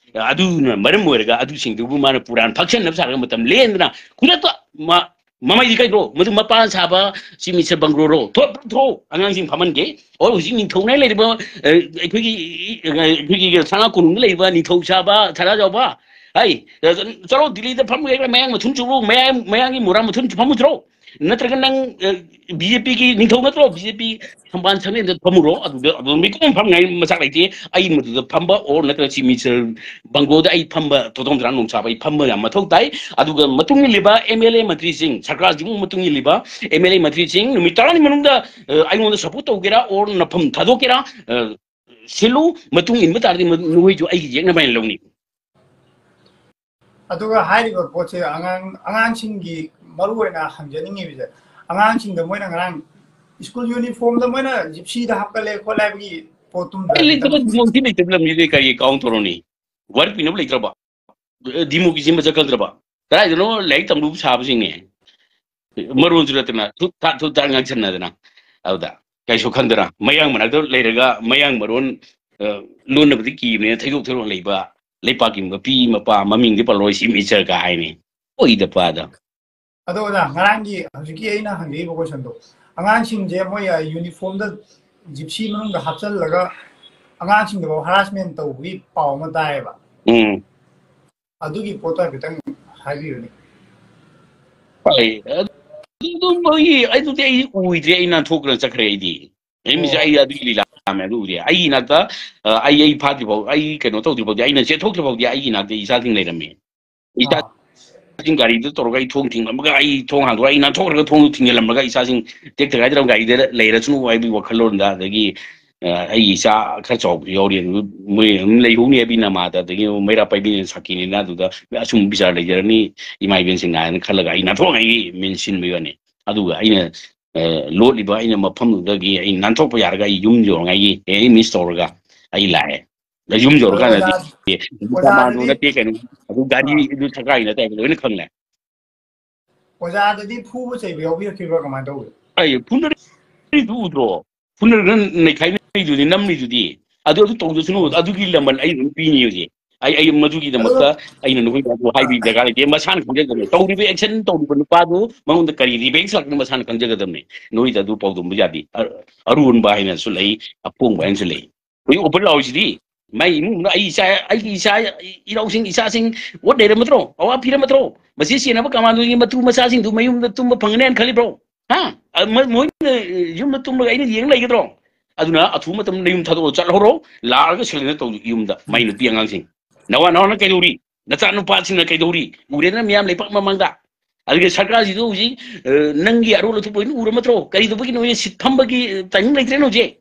ꯑꯗꯨꯅ ꯃꯔꯝ ꯑꯣꯏꯔꯒ ꯑꯗꯨꯁꯤꯡꯗꯨꯕꯨ ꯃꯥꯅ ꯄꯨꯔꯥꯟ ꯐꯛꯁꯟꯅꯕ ꯁꯥꯔꯒ ꯃꯇꯝ ꯂꯦꯟꯗꯅ ꯈꯨꯗꯛꯇ ꯃ-, ꯃꯃꯩꯗꯤ ꯀꯩꯗ꯭ꯔꯣ? ꯃꯗꯨ ꯃꯄꯥꯟ ꯁꯥꯕ ꯁꯤ ꯃꯤꯁꯇꯔ ꯕꯪꯒ꯭ꯂꯣꯔꯣ? ꯊꯣꯛ, ꯊꯣꯛ, ꯑꯉꯥꯡꯁꯤꯡ ꯐꯝꯍꯟꯒꯦ꯫ ꯑꯣ, ꯍꯧꯖꯤꯛ ꯅꯤꯡꯊꯧꯅ ꯂꯩꯔꯤꯕ, ꯑ, ꯑꯩꯈꯣꯏꯒꯤ, ꯑ, ꯑꯩꯈꯣꯏꯒꯤ ꯁꯅꯥ ꯀꯣꯅꯨꯡꯗ ꯂꯩꯔꯤꯕ ꯅꯤꯡꯊꯧ ꯁꯥꯕ ꯁꯅꯥꯖꯥꯎꯕ, ꯍꯩ, ꯑ, ꯆꯠꯂꯣ, ꯗꯤꯜꯂꯤꯗ ꯐꯝꯃꯒ ꯃꯌꯥꯡ ꯃꯊꯨꯟ ꯆꯨꯔꯨ, ꯃꯌꯥꯡ, ꯃꯌꯥꯡꯒꯤ ꯃꯣꯔꯥ ꯃꯊꯨꯟ ꯐꯝꯃꯨꯁꯤꯔꯣ? ꯅꯠꯇ꯭ꯔꯒ ꯅꯪ ꯕꯤ ꯖꯦ ꯄꯤꯒꯤ ꯅꯤꯡꯊꯧ ꯅꯠꯇ꯭ꯔꯣ? ꯕꯤ ꯖꯦ ꯄꯤ ꯊꯝꯕꯥꯜ ꯁꯪꯂꯦꯟꯗ ꯐꯝꯃꯨꯔꯣ, ꯑꯗꯨꯗ ꯑꯗꯨꯝ ꯃꯤꯀꯨꯞ ꯑꯃ ꯐꯝꯉꯥꯏ ꯃꯆꯥꯛ ꯂꯩꯇꯦ꯫ ꯑꯩ ꯃꯗꯨꯗ ꯐꯝꯕ ꯑꯣꯔ ꯅꯠꯇ꯭ꯔꯒ ꯆꯤꯞ ꯃꯤꯅꯤꯁꯇꯔ ꯕꯪꯒ꯭ꯂꯣꯗ ꯑꯩ ꯐꯝꯕ, ꯇꯣꯊꯣꯝ ꯆꯔꯥ ꯅꯣꯡꯁꯥꯕ ꯑꯩ ꯐꯝꯕ ꯌꯥꯝ ꯃꯊꯧ ꯇꯥꯏ꯫ ꯑꯗꯨꯒ ꯃꯇꯨꯡ ꯏꯜꯂꯤꯕ ꯑꯦꯝ ꯑꯦꯜ ꯑꯦ ꯃꯟꯇ꯭ꯔꯤꯁꯤꯡ, ꯁꯔꯀꯥꯔꯁꯤꯕꯨ ꯃꯇꯨꯡ ꯏꯜꯂꯤꯕ ꯑꯦꯝ ꯑꯦꯜ ꯑꯦ ꯃꯟꯇ꯭ꯔꯤꯁꯤꯡ ꯅꯨꯃꯤꯠ ꯇꯔꯥꯅꯤ ꯃꯅꯨꯡꯗ ꯑ, ꯑꯩꯉꯣꯟꯗ ꯁꯞꯄꯣꯔꯠ ꯇꯧꯒꯦꯔꯥ ꯑꯣꯔ ꯅꯐꯝ ꯊꯥꯗꯣꯛꯀꯦꯔꯥ, ꯑ, ꯁꯤꯜꯂꯨ꯫ ꯃꯇꯨꯡ ꯏꯟꯕ ꯇꯥꯔꯗꯤ ꯃ-, ꯅꯈꯣꯏꯁꯨ ꯑꯩꯒꯤ ꯌꯦꯛꯅꯕ ꯍꯥꯏꯅ ꯂꯧꯅꯤ꯫ ꯑꯗꯨꯒ ꯍꯥꯏꯔꯤꯕ ꯄꯣꯠꯁꯦ ꯑꯉꯥꯡ, ꯑꯉꯥꯡꯁꯤꯡꯒꯤ ꯃꯔꯨ ꯑꯣꯏꯅ ꯍꯪꯖꯅꯤꯡꯉꯤꯕꯁꯦ, ꯑꯉꯥꯡꯁꯤꯡꯗ ꯃꯣꯏꯅ ꯉꯔꯥꯡ ꯁ꯭ꯀꯨꯜ ꯌꯨꯅꯤꯐꯣꯔꯝꯗ ꯃꯣꯏꯅ ꯖꯤꯞꯁꯤꯗ ꯍꯥꯞꯀꯠꯂꯦ ꯈꯣꯠꯂꯦ ꯍꯥꯏꯕꯒꯤ ꯄꯣꯠꯇꯨꯝꯗ ꯑꯩ ꯂꯩꯇꯕ, ꯈꯤꯇꯪ ꯈꯨꯗꯣꯡꯊꯤ ꯂꯩꯇꯕ ꯂꯝꯁꯤꯗ ꯀꯔꯤ ꯑꯦꯀꯥꯎꯟ ꯇꯧꯔꯨꯅꯤ? ꯋꯥꯔꯤ ꯄꯤꯅꯕ ꯂꯩꯇ꯭ꯔꯕ? ꯑ, ꯗꯤꯃꯣꯀ꯭ꯔꯦꯁꯤ ꯃꯁꯛ ꯈꯪꯗ꯭ꯔꯕ? ꯀꯗꯥꯏꯗꯅꯣ ꯂꯥꯏꯔꯤꯛ ꯇꯝꯂꯨꯕ ꯁꯥꯕꯁꯤꯡꯅꯦ꯫ ꯃꯔꯣꯟꯁꯨ ꯅꯠꯇꯅ ꯊꯨꯠ ꯊꯥꯠ ꯊꯨꯠ ꯊꯥꯠ ꯉꯥꯡꯁꯟꯅꯗꯅ꯫ ꯑꯗꯨꯗ ꯀꯩꯁꯨ ꯈꯪꯗꯅ ꯃꯌꯥꯡ ꯃꯅꯥꯛꯇ ꯂꯩꯔꯒ ꯃꯌꯥꯡ ꯃꯔꯣꯟ, ꯑ, ꯂꯣꯟꯅꯕꯗꯤ ꯀꯤꯕꯅꯤꯅ ꯊꯩꯗꯣꯛ ꯊꯩꯗꯣꯛ ꯂꯩꯕ ꯂꯩꯄꯥꯛꯀꯤ ꯃꯄꯤ ꯃꯄꯥ ꯃꯃꯤꯡꯗꯤ ꯄꯜꯂꯣꯏ ꯁꯤ ꯃꯤꯆꯔꯒ ꯍꯥꯏꯅꯤ꯫ ꯑꯣꯏꯗ ꯄꯥꯗ꯫ ꯑꯗꯣ ꯑꯣꯖꯥ, ꯉꯔꯥꯡꯒꯤ ꯍꯧꯖꯤꯛꯀꯤ ꯑꯩꯅ ꯍꯪꯖꯔꯤꯕ ꯀꯣꯏꯁꯟꯗꯣ, ꯑꯉꯥꯡꯁꯤꯡꯁꯦ ꯃꯣꯏ, ꯑ, ꯌꯨꯅꯤꯐꯣꯔꯝꯗ ꯖꯤꯞꯁꯤ ꯃꯅꯨꯡꯗ ꯍꯥꯞꯆꯜꯂꯒ ꯑꯉꯥꯡꯁꯤꯡꯗꯐꯥꯎ ꯍꯔꯥꯁꯃꯦꯟ ꯇꯧꯕꯒꯤ ꯄꯥꯎ ꯑꯃ ꯇꯥꯏꯌꯦꯕ꯫ ꯎꯝ꯫ ꯑꯗꯨꯒꯤ ꯄꯣꯠꯇꯣ ꯍꯥꯏꯐꯦꯠꯇꯪ ꯍꯥꯏꯕꯤꯌꯨꯅꯦ꯫ ꯍꯣꯏ, ꯑꯗꯨꯝ ꯑꯩ, ꯑꯗꯨꯗꯤ ꯑꯩ ꯎꯏꯗ꯭ꯔꯦ, ꯑꯩ ꯅꯥꯟꯊꯣꯛꯈ꯭ꯔ ꯆꯠꯈ꯭ꯔꯦ ꯑꯩꯗꯤ꯫ ꯑꯩ ꯃꯤꯁꯦ ꯑꯣ꯫ ꯑꯩ ꯑꯗꯨꯒꯤ ꯂꯤꯂꯥ ꯃꯌꯥꯝꯗꯨ ꯎꯗꯦ꯫ ꯑꯩꯒꯤ ꯏꯅꯥꯛꯇ, ꯑ, ꯑꯩ, ꯑꯩ ꯐꯥꯗ꯭ꯔꯤ ꯐꯥꯎ, ꯑꯩ ꯀꯩꯅꯣ ꯇꯧꯗ꯭ꯔꯤ ꯐꯥꯎꯗꯤ, ꯑꯩꯅ ꯆꯦꯟꯊꯣꯛꯇ꯭ꯔꯤ ꯐꯥꯎꯗꯤ ꯑꯩꯒꯤ ꯏꯅꯥꯛꯇ ꯏꯆꯥꯁꯤꯡ ꯂꯩꯔꯝꯃꯤ꯫ ꯑꯥ꯫ ꯏꯆꯥꯁꯤꯡ ꯒꯥꯔꯤꯗ ꯇꯧꯔꯒ ꯑꯩ ꯊꯣꯡ ꯊꯤꯡꯂꯝꯃꯒ ꯑꯩ ꯊꯣꯡ ꯍꯥꯡꯗꯣꯛꯑꯒ ꯑꯩ ꯅꯥꯟꯊꯣꯛꯈ꯭ꯔꯒ ꯊꯣꯡꯗꯨ ꯊꯤꯡꯖꯤꯜꯂꯝꯃꯒ ꯏꯆꯥꯁꯤꯡ ꯇꯦꯛꯇ ꯀꯥꯏꯗꯅ ꯒꯥꯔꯤꯗ ꯂꯩꯔꯁꯅꯨ ꯍꯥꯏꯕꯒꯤ ꯋꯥꯈꯜꯂꯣꯟꯗ, ꯑꯗꯒꯤ, ꯑ, ꯑꯩꯒꯤ ꯏꯆꯥ ꯈꯔ ꯆꯥꯎꯕꯁꯨ ꯌꯥꯎꯔꯤ, ꯑꯗꯨ ꯃꯣꯏ ꯑꯗꯨꯝ ꯂꯩꯍꯧꯅꯤ ꯍꯥꯏꯕꯒꯤ ꯅꯃꯥꯗ, ꯑꯗꯒꯤ ꯃꯩꯔꯥ ꯄꯥꯏꯕꯤꯅ ꯁꯥꯈꯤꯅꯤꯅ ꯑꯗꯨꯗ ꯑꯁꯨꯝ ꯕꯤꯆꯥꯔ ꯂꯩꯖꯔꯅꯤ ꯏꯃꯥ ꯏꯕꯦꯟꯁꯤꯡ ꯍꯥꯏꯅ ꯈꯜꯂꯒ ꯑꯩ ꯅꯥꯟꯊꯣꯛꯉꯥꯏꯒꯤ ꯃꯦꯟꯁꯤꯟꯕꯤꯕꯅꯤ꯫ ꯑꯗꯨꯒ ꯑꯩꯅ, ꯑ, ꯂꯣꯠꯂꯤꯕ ꯑꯩꯅ ꯃꯐꯝꯗꯨꯗꯒꯤ ꯑꯩ ꯅꯥꯟꯊꯣꯛꯄ ꯌꯥꯔꯒ ꯑꯩ ꯌꯨꯝ ꯌꯧꯔꯉꯥꯏꯒꯤ ꯑꯦ ꯃꯤꯁ ꯇꯧꯔꯒ ꯑꯩ ꯂꯥꯛꯑꯦ꯫ ꯑꯗ ꯌꯨꯝ ꯑꯗꯣ ꯌꯧꯔꯀꯥꯟꯗꯗꯤ ꯑꯣꯖꯥ, ꯀꯃꯥꯟꯗꯣ ꯑꯣꯖꯥꯗꯗꯤ, ꯅꯠꯇꯦ ꯀꯩꯅꯣ, ꯑꯗꯨ ꯑꯥ, ꯒꯥꯔꯤꯗꯨ ꯊꯛꯀꯥꯏ ꯅꯠꯇꯦ ꯍꯥꯏꯕ ꯂꯣꯏꯅ ꯈꯪꯂꯦ꯫ ꯑꯣꯖꯥꯗꯗꯤ ꯐꯨꯕ ꯆꯩꯕ ꯌꯥꯎꯕꯤꯔꯛꯈꯤꯕ꯭ꯔꯥ, ꯀꯃꯥꯏꯅ ꯇꯧꯒꯦ? ꯑꯩ ꯐꯨꯅꯔꯤꯗꯨ ꯎꯗ꯭ꯔꯣ? ꯐꯨꯅꯔꯒ ꯅꯩꯈꯥꯏꯅꯔꯤꯗꯨꯗꯤ, ꯅꯝꯃꯤꯗꯨꯗꯤ꯫ ꯑꯗꯨ, ꯑꯗꯨ ꯇꯧꯗꯁꯅꯨ, ꯑꯗꯨꯒꯤ ꯂꯃꯟ ꯑꯩ ꯑꯗꯨꯝ ꯄꯤꯅꯤ ꯍꯧꯖꯤꯛ꯫ ꯑꯩ, ꯑꯩ ꯃꯗꯨꯒꯤꯗꯃꯛꯇ ꯑꯗꯣ, ꯑꯩꯅ ꯅꯈꯣꯏꯗ ꯑꯗꯨ ꯑꯥ, ꯍꯥꯏꯕꯒꯤ ꯗꯔꯀꯥꯔ ꯂꯩꯇꯦ꯫ ꯃꯁꯥꯅ ꯈꯪꯖꯒꯗꯕꯅꯤ꯫ ꯇꯧꯔꯤꯕ action ꯇꯧꯔꯤꯕ ꯅꯨꯄꯥꯗꯨ ꯃꯉꯣꯟꯗ ꯀꯔꯤ revenge ꯂꯥꯛꯀꯅꯤ ꯃꯁꯥꯅ ꯈꯪꯖꯒꯗꯕꯅꯤ꯫ ꯅꯣꯏꯗ ꯑꯗꯨ ꯄꯥꯎꯗꯝꯕ ꯌꯥꯗꯦ꯫ ꯑ-, ꯑꯔꯣꯟꯕ ꯍꯥꯏꯅꯁꯨ ꯂꯩ, ꯑꯄꯣꯡꯕ ꯍꯥꯏꯅꯁꯨ ꯂꯩ꯫ ꯍꯧꯖꯤꯛ open ꯂꯥꯎꯔꯤꯁꯤꯗꯤ꯫ ꯃꯥꯏ ꯏꯃꯨꯡꯗ ꯑꯩ ꯏꯆꯥ, ꯑꯩꯒꯤ ꯏꯆꯥ, ꯏꯅꯥꯎꯁꯤꯡ, ꯏꯆꯥꯁꯤꯡ ꯋꯥꯠ ꯂꯩꯔꯝꯃꯗ꯭ꯔꯣ? ꯑꯋꯥ ꯄꯤꯔꯝꯃꯗ꯭ꯔꯣ? ꯃꯁꯤ ꯆꯦꯟꯅꯕ ꯀꯃꯥꯟꯗꯣꯒꯤ ꯃꯇꯨ ꯃꯆꯥꯁꯤꯡꯗꯨ ꯃꯌꯨꯝꯗ ꯇꯨꯝꯕ ꯐꯪꯒꯅꯦꯅ ꯈꯜꯂꯤꯕ꯭ꯔꯣ? ꯍꯥ? ꯑ, ꯃ-, ꯃꯣꯏꯅ, ꯑ, ꯌꯨꯝꯗ ꯇꯨꯝꯂꯒ ꯑꯩꯅ ꯌꯦꯡ ꯂꯩꯒꯗ꯭ꯔꯣ? ꯑꯗꯨꯅ ꯑꯊꯨꯕ ꯃꯇꯝꯗ ꯌꯨꯝ ꯊꯥꯗꯣꯛꯑ ꯆꯠꯍꯧꯔꯣ, ꯂꯥꯛꯑꯒ surrender ꯇꯧ ꯌꯨꯝꯗ, ꯃꯥꯏ ꯅꯨꯄꯤ ꯑꯉꯥꯡꯁꯤꯡ꯫ ꯅꯋꯥ ꯅꯋꯥꯅ ꯀꯩꯗꯧꯔꯤ? ꯅꯆꯥ ꯅꯨꯄꯥꯁꯤꯡꯅ ꯀꯩꯗꯧꯔꯤ? ꯎꯔꯦꯗꯅ ꯃꯤꯌꯥꯝ ꯂꯩꯄꯥꯛ ꯃꯃꯥꯡꯗ꯫ ꯑꯗꯨꯒ ꯁꯔꯀꯥꯔꯁꯤꯁꯨ ꯍꯧꯖꯤꯛ, ꯑ, ꯅꯪꯒꯤ ꯑꯔꯣꯜ ꯑꯊꯨꯞꯄ ꯂꯣꯏꯅ ꯎꯔ ꯅꯠꯇ꯭ꯔꯣ? ꯀꯔꯤ ꯇꯧꯕꯒꯤꯅꯣ? ꯁꯤꯠ ꯐꯝꯕꯒꯤ, ꯑ, timing ꯂꯩꯇ꯭ꯔꯦꯅ ꯍꯧꯖꯤꯛ꯫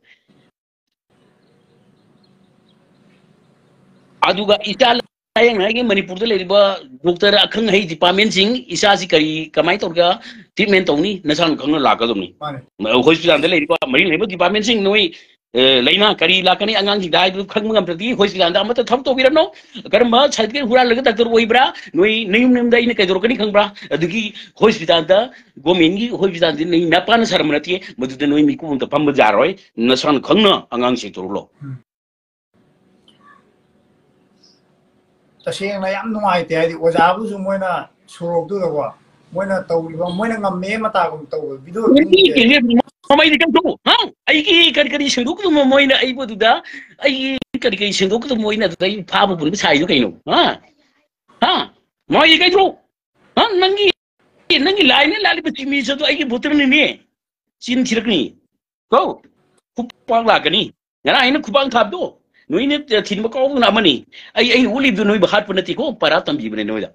ꯑꯗꯨꯒ ꯏꯆꯥ ꯂꯥꯌꯦꯡꯅꯉꯥꯏꯒꯤ ꯃꯅꯤꯄꯨꯔꯗ ꯂꯩꯔꯤꯕ doctor ꯑꯈꯪ ꯑꯍꯩ departmentꯁꯤꯡ, ꯏꯆꯥꯁꯤ ꯀꯔꯤ, ꯀꯃꯥꯏꯅ ꯇꯧꯔꯒ treatment ꯇꯧꯅꯤ? ꯅꯁꯥꯅ ꯈꯪꯅ ꯂꯥꯛꯀꯗꯕꯅꯤ꯫ ꯃꯥꯅꯦ꯫ ꯃ-, hospitalꯗ ꯂꯩꯔꯤꯕ ꯃꯔꯤ ꯂꯩꯅꯕ departmentꯁꯤꯡ, ꯅꯣꯏ, ꯑ, ꯂꯥꯏꯅꯥ ꯀꯔꯤ ꯂꯥꯛꯀꯅꯤ ꯑꯉꯥꯡꯁꯤꯡꯗ ꯍꯥꯏꯕꯗꯨ ꯈꯪꯕ ꯉꯝꯗ꯭ꯔꯗꯤ hospitalꯗ ꯑꯃꯠꯇ ꯊꯕꯛ ꯇꯧꯕꯤꯔꯅꯨ꯫ ꯀꯔꯝꯕ certificate ꯍꯨꯔꯥꯜꯂꯒ doctor ꯑꯣꯏꯕ꯭ꯔꯥ? ꯅꯣꯏ ꯅꯌꯨꯝ ꯅꯌꯨꯝꯗ ꯑꯩꯅ ꯀꯩꯗꯧꯔꯛꯀꯅꯤ ꯈꯪꯕ꯭ꯔꯥ? ꯑꯗꯨꯒꯤ hospitalꯗ, governmentꯀꯤ hospitalꯗꯤ ꯅꯣꯏ ꯅꯄꯥꯅ ꯁꯥꯔꯝꯕ ꯅꯠꯇꯦ, ꯃꯗꯨꯗ ꯅꯣꯏ ꯃꯤꯀꯨꯞ ꯑꯝꯇ ꯐꯝꯕ ꯌꯥꯔꯣꯏ꯫ ꯅꯁꯥꯅ ꯈꯪꯅ ꯑꯉꯥꯡꯁꯦ ꯇꯧꯔꯨ ꯂꯥꯎ꯫ ꯎꯝ꯫ ꯇꯁꯦꯡꯅ ꯌꯥꯝ ꯅꯨꯡꯉꯥꯏꯇꯦ꯫ ꯍꯥꯏꯗꯤ ꯑꯣꯖꯥꯕꯨꯁꯨ ꯃꯣꯏꯅ ꯁꯣꯔꯣꯛꯇꯨꯗꯀꯣ, ꯃꯣꯏꯅ ꯇꯧꯔꯤꯕ, ꯃꯣꯏꯅ ꯉꯝꯃꯦ ꯃꯇꯥꯒꯨꯝ ꯇꯧꯕ video ꯑꯗꯨꯝ ꯎꯏꯌꯦ꯫ ꯃꯃꯩꯗꯤ ꯀꯟꯊꯣꯛꯎ, ꯍꯥ? ꯑꯩꯒꯤ ꯀꯔꯤ ꯀꯔꯤ ꯁꯦꯡꯗꯣꯛꯀꯗꯕ ꯃꯣꯏꯅ ꯑꯩꯕꯨ ꯑꯗꯨꯗ, ꯑꯩꯒꯤ ꯀꯔꯤ ꯀꯔꯤ ꯁꯦꯡꯗꯣꯛꯀꯗꯕ ꯃꯣꯏꯅ ꯑꯗꯨꯗ ꯑꯩ ꯐꯥꯕ ꯄꯨꯔꯤꯕ ꯁꯥꯏꯗꯣ ꯀꯩꯅꯣ? ꯍꯥ? ꯍꯥ? ꯃꯃꯩꯗꯤ ꯀꯟꯊꯣꯛꯎ꯫ ꯍꯥ? ꯅꯪꯒꯤ, ꯅꯪꯒꯤ ꯂꯥꯏꯅ ꯂꯥꯛꯂꯤꯕ ꯆꯤꯃꯤꯁ ꯑꯗꯨ ꯑꯩꯒꯤ voterꯅꯤꯅꯦ꯫ ꯆꯤꯟ ꯊꯤꯔꯛꯅꯤ꯫ ꯀꯣ? ꯈꯨꯄꯥꯛ ꯂꯥꯛꯀꯅꯤ꯫ ꯉꯔꯥꯡ ꯑꯩꯅ ꯈꯨꯄꯥꯛ ꯊꯥꯕꯗꯣ, ꯅꯣꯏꯅ ꯊꯤꯟꯕ ꯀꯥꯎꯕꯅ ꯑꯃꯅꯤ꯫ ꯑꯩ, ꯑꯩꯅ ꯎꯠꯂꯤꯕꯗꯨ ꯅꯣꯏꯕꯨ ꯍꯥꯠꯄ ꯅꯠꯇꯦꯀꯣ, ꯄꯔꯥ ꯇꯝꯕꯤꯕꯅꯦ ꯅꯣꯏꯗ꯫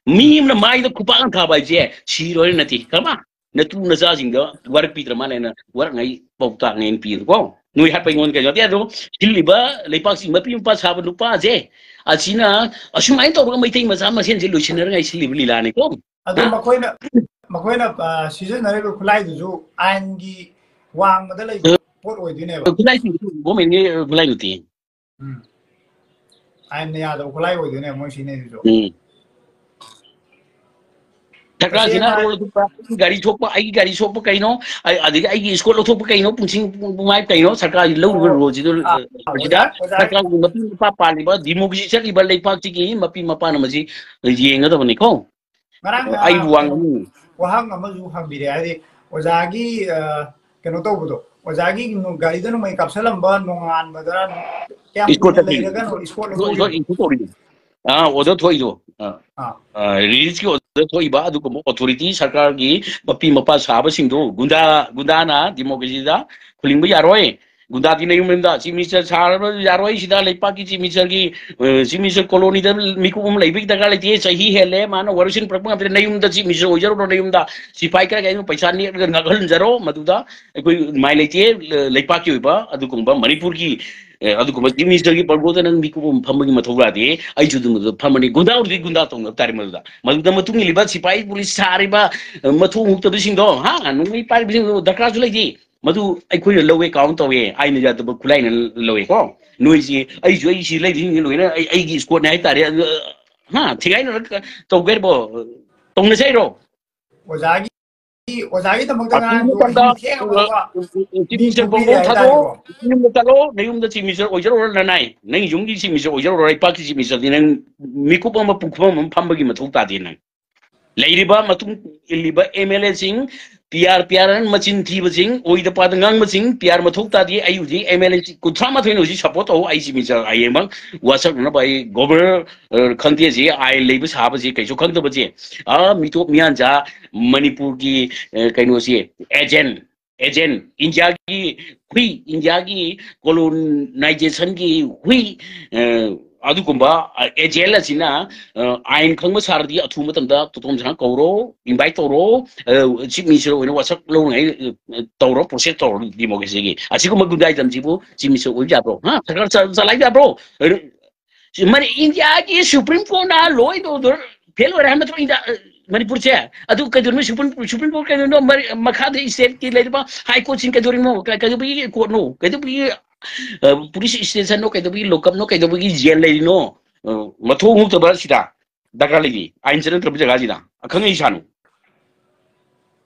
ꯃꯤ ꯑꯃꯅ ꯃꯥꯏꯗ ꯈꯨꯄꯥꯛ ꯑꯃ ꯊꯥꯕ ꯍꯥꯏꯁꯦ ꯁꯤꯔꯣꯏ ꯅꯠꯇꯦ꯫ ꯀꯔꯝꯕ? ꯅꯇꯨ ꯅꯆꯥꯁꯤꯡꯗ ꯋꯥꯔꯛꯄꯤꯗ꯭ꯔ ꯃꯥꯜꯂꯦꯅ ꯋꯥꯔꯛꯉꯩ ꯄꯥꯎꯇꯥꯛꯅꯦ ꯑꯩꯅ ꯄꯤꯗꯨꯀꯣ꯫ ꯅꯣꯏ ꯍꯥꯠꯄ ꯑꯩꯉꯣꯟꯗ ꯀꯩꯅꯣ ꯅꯠꯇꯦ꯫ ꯑꯗꯣ ꯁꯤꯜꯂꯤꯕ ꯂꯩꯄꯥꯛꯁꯤ ꯃꯄꯤ ꯃꯄꯥ ꯁꯥꯕ ꯅꯨꯄꯥꯁꯦ, ꯑꯁꯤꯅ ꯑꯁꯨꯃꯥꯏꯅ ꯇꯧꯔꯒ ꯃꯩꯇꯩ ꯃꯆꯥ ꯃꯁꯦꯟꯁꯦ ꯂꯣꯏꯁꯤꯟꯅꯔꯉꯥꯏ ꯁꯤꯜꯂꯤꯕ ꯂꯤꯂꯥꯅꯤꯀꯣ꯫ ꯑꯗꯣ ꯍꯥ? ꯃꯈꯣꯏꯅ, ꯃꯈꯣꯏꯅ, ꯑ, ꯁꯤꯖꯤꯟꯅꯔꯤꯕ ꯈꯨꯠꯂꯥꯏꯗꯨꯁꯨ ꯑꯥꯏꯟꯒꯤ ꯋꯥꯡꯃꯗ ꯂꯩꯕ ꯄꯣꯠ ꯑꯣꯏꯗꯣꯏꯅꯦꯕ꯫ ꯈꯨꯠꯂꯥꯏꯁꯤꯡꯗꯨꯁꯨ governmentꯀꯤ ꯈꯨꯠꯂꯥꯏ ꯅꯠꯇꯦ꯫ ꯎꯝ꯫ ꯑꯥꯏꯟꯅ ꯌꯥꯗꯕ ꯈꯨꯠꯂꯥꯏ ꯑꯣꯏꯗꯣꯏꯅꯦꯕ ꯃꯣꯏ ꯁꯤꯖꯤꯟꯅꯩꯗꯨꯁꯨ꯫ ꯎꯝ꯫ ꯁꯔꯀꯥꯔꯁꯤꯅ ꯇꯁꯦꯡꯅ ꯑꯔꯣꯜ ꯑꯊꯨꯞꯄ, ꯑꯩꯒꯤ ꯒꯥꯔꯤ ꯁꯣꯛꯄ, ꯑꯩꯒꯤ ꯒꯥꯔꯤ ꯁꯣꯛꯄ ꯀꯩꯅꯣ? ꯑꯩ, ꯑꯗꯒꯤ ꯑꯩꯒꯤ escort ꯂꯧꯊꯣꯛꯄ ꯀꯩꯅꯣ? ꯄꯨꯡꯁꯤꯡ ꯄꯨꯡ ꯄꯨꯡꯍꯥꯏ ꯀꯩꯅꯣ? ꯁꯔꯀꯥꯔꯒꯤ ꯂꯧꯔꯤꯕ ꯑꯣ꯫ role ꯁꯤꯗ, ꯑꯥ, ꯑ, ꯁꯤꯗ ꯑꯣꯖꯥ, ꯑꯣꯖꯥ꯫ ꯁꯔꯀꯥꯔꯒꯤ ꯃꯄꯤ ꯃꯄꯥ ꯄꯥꯜꯂꯤꯕ democracy ꯆꯠꯂꯤꯕ ꯂꯩꯄꯥꯛꯁꯤꯒꯤ ꯃꯄꯤ ꯃꯄꯥꯅ ꯃꯁꯤ ꯌꯦꯡꯒꯗꯕꯅꯤꯀꯣ꯫ ꯉꯔꯥꯡ, ꯑ, ꯑꯩꯕꯨ ꯑ, ꯋꯥ ꯀꯩꯅꯣ, ꯉꯥꯡꯅꯤꯡꯉꯤ꯫ ꯋꯥꯍꯪ ꯑꯃꯁꯨ ꯍꯪꯕꯤꯔꯦ, ꯍꯥꯏꯗꯤ ꯑꯣꯖꯥꯒꯤ, ꯑ, ꯀꯩꯅꯣ ꯇꯧꯕꯗꯣ, ꯑꯣꯖꯥꯒꯤ ꯅꯨ-, ꯒꯥꯔꯤꯗ ꯅꯣꯡꯃꯩ ꯀꯥꯞꯁꯤꯜꯂꯝꯕ ꯅꯣꯡꯉꯥꯟꯕꯗ ꯀꯌꯥꯝ ꯏꯁꯀꯣꯔꯠ ꯀꯨꯏꯅ ꯆꯠꯄꯩ꯫ ꯂꯩꯔꯒꯅꯣ ꯏꯁꯀꯣꯔꯠ ꯏꯁꯀꯣꯔꯠ, ꯂꯧꯊꯣꯛꯈꯤꯕ? ꯏꯁꯀꯣꯔꯠ ꯏꯁꯀꯣꯔꯠ ꯇꯧꯔꯤꯗꯣ꯫ ꯑꯥ, ꯑꯣꯔꯗꯔ ꯊꯣꯛꯏꯗꯣ꯫ ꯑꯥ꯫ ꯑꯥ꯫ ꯑꯥ, ꯔꯤꯂꯤꯖꯀꯤ ꯑꯣꯔꯗꯔ ꯊꯣꯛꯏꯕ ꯑꯗꯨꯒꯨꯝꯕ ꯑꯣꯊꯣꯔꯤꯇꯤ ꯁꯔꯀꯥꯔꯒꯤ ꯃꯄꯤ ꯃꯄꯥ ꯁꯥꯕꯁꯤꯡꯗꯣ ꯒꯨꯟꯗꯥ, ꯒꯨꯟꯗꯥꯅ ꯗꯤꯃꯣꯀ꯭ꯔꯦꯁꯤꯗ ꯈꯨꯂꯤꯡꯕ ꯌꯥꯔꯣꯏ꯫ ꯒꯨꯟꯗꯥꯗꯤ ꯅꯌꯨꯝ ꯌꯨꯝꯗ ꯆꯤꯐ ꯃꯤꯅꯤꯁꯇꯔ ꯁꯥꯔꯕ ꯌꯥꯔꯣꯏ꯫ ꯁꯤꯗ ꯂꯩꯄꯥꯛꯀꯤ ꯆꯤꯐ ꯃꯤꯅꯤꯁꯇꯔꯒꯤ, ꯑ, ꯆꯤꯐ ꯃꯤꯅꯤꯁꯇꯔ ꯀꯣꯂꯣꯅꯤꯗ ꯃꯤꯀꯨꯞ ꯑꯃ ꯂꯩꯕꯒꯤ ꯗꯔꯀꯥꯔ ꯂꯩꯇꯦ꯫ ꯆꯍꯤ ꯍꯦꯜꯂꯦ, ꯃꯥꯅ ꯋꯥꯔꯣꯏꯁꯤꯟ ꯄꯨꯔꯛꯄ ꯉꯝꯗ꯭ꯔꯦ꯫ ꯅꯌꯨꯝꯗ ꯆꯤꯐ ꯃꯤꯅꯤꯁꯇꯔ ꯑꯣꯏꯖꯔꯨꯔꯣ, ꯅꯌꯨꯝꯗ ꯁꯤꯐꯥꯏ ꯈꯔ ꯀꯩꯅꯣ ꯄꯩꯁꯥ ꯅꯦꯛꯂꯒ ꯉꯥꯛꯍꯟꯖꯔꯣ꯫ ꯃꯗꯨꯗ ꯑꯩꯈꯣꯏ ꯃꯥꯏ ꯂꯩꯇꯦ꯫ ꯂ-, ꯂꯩꯄꯥꯛꯀꯤ ꯑꯣꯏꯕ ꯑꯗꯨꯒꯨꯝꯕ ꯃꯅꯤꯄꯨꯔꯒꯤ, ꯑ, ꯑꯗꯨꯒꯨꯝꯕ ꯆꯤꯐ ꯃꯤꯅꯤꯁꯇꯔꯒꯤ ꯄꯔꯒꯣꯗ ꯅꯪ ꯃꯤꯀꯨꯞ ꯑꯃ ꯐꯝꯕꯒꯤ ꯃꯊꯧ ꯇꯥꯗꯦ꯫ ꯑꯩꯁꯨ ꯑꯗꯨꯝ ꯐꯝꯃꯅꯤ꯫ ꯒꯨꯟꯗꯥ ꯑꯣꯏꯔꯗꯤ ꯒꯨꯟꯗꯥ ꯇꯧꯅꯕ ꯇꯥꯔꯦ ꯃꯗꯨꯗ꯫ ꯃꯗꯨꯗ ꯃꯇꯨꯡ ꯏꯜꯂꯤꯕ ꯁꯤꯐꯥꯏ ꯄꯨꯂꯤꯁ ꯁꯥꯔꯤꯕ, ꯑ, ꯃꯊꯣꯡ ꯍꯨꯛꯇꯕꯁꯤꯡꯗꯣ, ꯍꯥ, ꯅꯣꯡꯃꯩ ꯄꯥꯏꯔꯤꯕꯁꯤꯡꯗꯣ ꯗꯔꯀꯥꯔꯁꯨ ꯂꯩꯇꯦ꯫ ꯃꯗꯨ ꯑꯩꯈꯣꯏꯅ ꯂꯧꯋꯦ, ꯀꯥꯎꯟ ꯇꯧꯋꯦ, ꯑꯥꯏꯟꯅ ꯌꯥꯗꯕ ꯈꯨꯠꯂꯥꯏꯅ ꯂꯧꯋꯦꯀꯣ꯫ ꯅꯣꯏꯁꯤ, ꯑꯩꯁꯨ ꯑꯩ ꯁꯤ ꯂꯩꯔꯤꯁꯤꯡꯁꯤ ꯂꯣꯏꯅ ꯑꯩ, ꯑꯩꯒꯤ ꯏꯁꯀꯣꯠꯅꯦ ꯍꯥꯏꯇꯥꯔꯦ꯫ ꯑꯗꯨ, ꯍꯥ, ꯊꯤꯒꯥꯏꯅꯔꯒ ꯇꯧꯒꯦ ꯍꯥꯏꯔꯤꯕꯣ? ꯇꯧꯅꯁꯦ ꯍꯥꯏꯔꯣ? ꯑꯣꯖꯥꯒꯤ, ꯑꯣꯖꯥꯒꯤꯗꯃꯛꯇ ꯑꯇꯨꯕ ꯉꯔꯥꯡꯗꯣ ꯃꯇꯝꯗ, ꯑꯍꯤꯡ ꯊꯦꯡꯅ ꯐꯥꯎꯕ ꯆꯤꯐ ꯃꯤꯅꯤꯁꯇꯔ ꯃꯤꯀꯨꯞ ꯄꯤꯔꯦ ꯄꯪꯒꯣ ꯊꯥꯗꯣꯛꯑꯣ, ꯍꯥꯏꯇꯥꯔꯦꯀꯣ꯫ ꯅꯌꯨꯝꯗ ꯆꯠꯂꯣ, ꯅꯌꯨꯝꯗ ꯆꯤꯐ ꯃꯤꯅꯤꯁꯇꯔ ꯑꯣꯏꯖꯔꯨꯔꯣ ꯅꯅꯥꯏ꯫ ꯅꯪ ꯌꯨꯝꯒꯤ ꯆꯤꯐ ꯃꯤꯅꯤꯁꯇꯔ ꯑꯣꯏꯖꯔꯨꯔꯣ, ꯂꯩꯄꯥꯛꯀꯤ ꯆꯤꯐ ꯃꯤꯅꯤꯁꯇꯔꯗꯤ ꯅꯪ ꯃꯤꯀꯨꯞ ꯑꯃ ꯄꯨꯡꯐꯝ ꯑꯃ ꯐꯝꯕꯒꯤ ꯃꯊꯧ ꯇꯥꯗꯦ ꯅꯪ꯫ ꯂꯩꯔꯤꯕ ꯃꯇꯨꯡ ꯏꯜꯂꯤꯕ ꯑꯦꯝ ꯑꯦꯜ ꯑꯦꯁꯤꯡ, ꯄꯤ ꯑꯥꯔ, ꯄꯤ ꯑꯥꯔ ꯑꯦꯟ ꯃꯆꯤꯟ ꯊꯤꯕꯁꯤꯡ, ꯑꯣꯏꯗ ꯄꯥꯗ ꯉꯥꯡꯕꯁꯤꯡ, ꯄꯤ ꯑꯥꯔ ꯃꯊꯧ ꯇꯥꯗꯦ꯫ ꯑꯩ ꯍꯧꯖꯤꯛ ꯑꯦꯝ ꯑꯦꯜ ꯑꯦ ꯀꯨꯟꯊ꯭ꯔꯥ ꯃꯥꯊꯣꯏꯅ ꯍꯧꯖꯤꯛ ꯁꯄꯣꯔꯠ ꯇꯧ꯫ ꯑꯩ ꯆꯤꯐ ꯃꯤꯅꯤꯁꯇꯔ ꯍꯌꯦꯡꯃꯛ ꯋꯥꯁꯛꯅꯅꯕ ꯑꯩ ꯒꯣꯕꯔꯅꯔ, ꯑ, ꯈꯪꯗꯦ, ꯁꯤ ꯑꯥꯏꯟ ꯂꯩꯕ ꯁꯥꯕꯁꯤ ꯀꯩꯁꯨ ꯈꯪꯗꯕꯁꯦ, ꯑ, ꯃꯤꯇꯣꯞ ꯃꯤꯌꯥꯟꯆꯥ ꯃꯅꯤꯄꯨꯔꯒꯤ, ꯑ, ꯀꯩꯅꯣꯁꯤ ꯑꯦꯖꯦꯟ, ꯑꯦꯖꯦꯟ, ꯏꯟꯗꯤꯌꯥꯒꯤ ꯍꯨꯏ, ꯏꯟꯗꯤꯌꯥꯒꯤ ꯀꯣꯂꯣꯅꯥꯏꯖꯦꯁꯟꯒꯤ ꯍꯨꯏ, ꯑ, ꯑꯗꯨꯒꯨꯝꯕ, ꯑ, ꯑꯦꯖꯦꯟ ꯑꯁꯤꯅ, ꯑ, ꯑꯥꯏꯟ ꯈꯪꯕ ꯁꯥꯔꯗꯤ ꯑꯊꯨꯕ ꯃꯇꯝꯗ ꯇꯣꯇꯣꯝ ꯁꯅꯥ ꯀꯧꯔꯣ, ꯏꯟꯚꯥꯏꯠ ꯇꯧꯔꯣ, ꯑ, ꯆꯤꯐ ꯃꯤꯅꯤꯁꯇꯔ ꯑꯣꯏꯅ ꯋꯥꯁꯛ ꯂꯧꯅꯉꯥꯏ, ꯑ, ꯇꯧꯔꯣ, ꯄ꯭ꯔꯣꯁꯦꯁ ꯇꯧꯔꯣ ꯗꯤꯃꯣꯀ꯭ꯔꯦꯁꯤꯒꯤ꯫ ꯑꯁꯤꯒꯨꯝꯕ ꯒꯨꯟꯗꯥꯏꯖꯝꯁꯤꯕꯨ ꯆꯤꯐ ꯃꯤꯅꯤꯁꯇꯔ ꯑꯣꯏꯕ ꯌꯥꯕ꯭ꯔꯣ? ꯍꯥ? ꯁꯔꯀꯥꯔ ꯆ-, ꯆꯂꯥꯏꯕ ꯌꯥꯕ꯭ꯔꯣ? ꯑ, ꯁꯤ ꯃꯅꯤ-, ꯏꯟꯗꯤꯌꯥꯒꯤ supreme ꯀꯣꯔꯠꯅ law and order fail ꯑꯣꯏꯔꯦ ꯍꯥꯏꯕ ꯅꯠꯇ꯭ꯔꯣ ꯏꯟꯗꯤꯌꯥ, ꯑ, ꯃꯅꯤꯄꯨꯔꯁꯦ? ꯑꯗꯨ ꯀꯩꯗꯧꯔꯤꯅꯣ ꯁꯨꯄ꯭ꯔꯤꯝ, ꯁꯨꯄ꯭ꯔꯤꯝ ꯀꯣꯔꯠ ꯀꯩꯗꯧꯔꯤꯅꯣ? ꯃꯔꯤ-, ꯃꯈꯥꯗ ꯁ꯭ꯇꯦꯠꯀꯤ ꯂꯩꯔꯤꯕ ꯍꯥꯏ ꯀꯣꯔꯠꯁꯤꯡ ꯀꯩꯗꯧꯔꯤꯅꯣ? ꯀ-, ꯀꯩꯗꯧꯕꯒꯤ ꯀꯣꯔꯠꯅꯣ? ꯀꯩꯗꯧꯕꯒꯤ, ꯑ, ꯄꯨꯂꯤꯁ ꯁ꯭ꯇꯦꯁꯟꯅꯣ? ꯀꯩꯗꯧꯕꯒꯤ ꯂꯣꯀꯞꯅꯣ? ꯀꯩꯗꯧꯕꯒꯤ ꯖꯦꯜ ꯂꯩꯔꯤꯅꯣ? ꯑ, ꯃꯊꯣꯡ ꯍꯨꯛꯇꯕ ꯁꯤꯗ ꯗꯔꯀꯥꯔ ꯂꯩꯔꯤ꯫ ꯑꯥꯏꯟ ꯆꯠꯅꯗ꯭ꯔꯕ ꯖꯒꯥꯁꯤꯗ ꯑꯈꯪ ꯑꯍꯩ ꯁꯥꯅꯨ꯫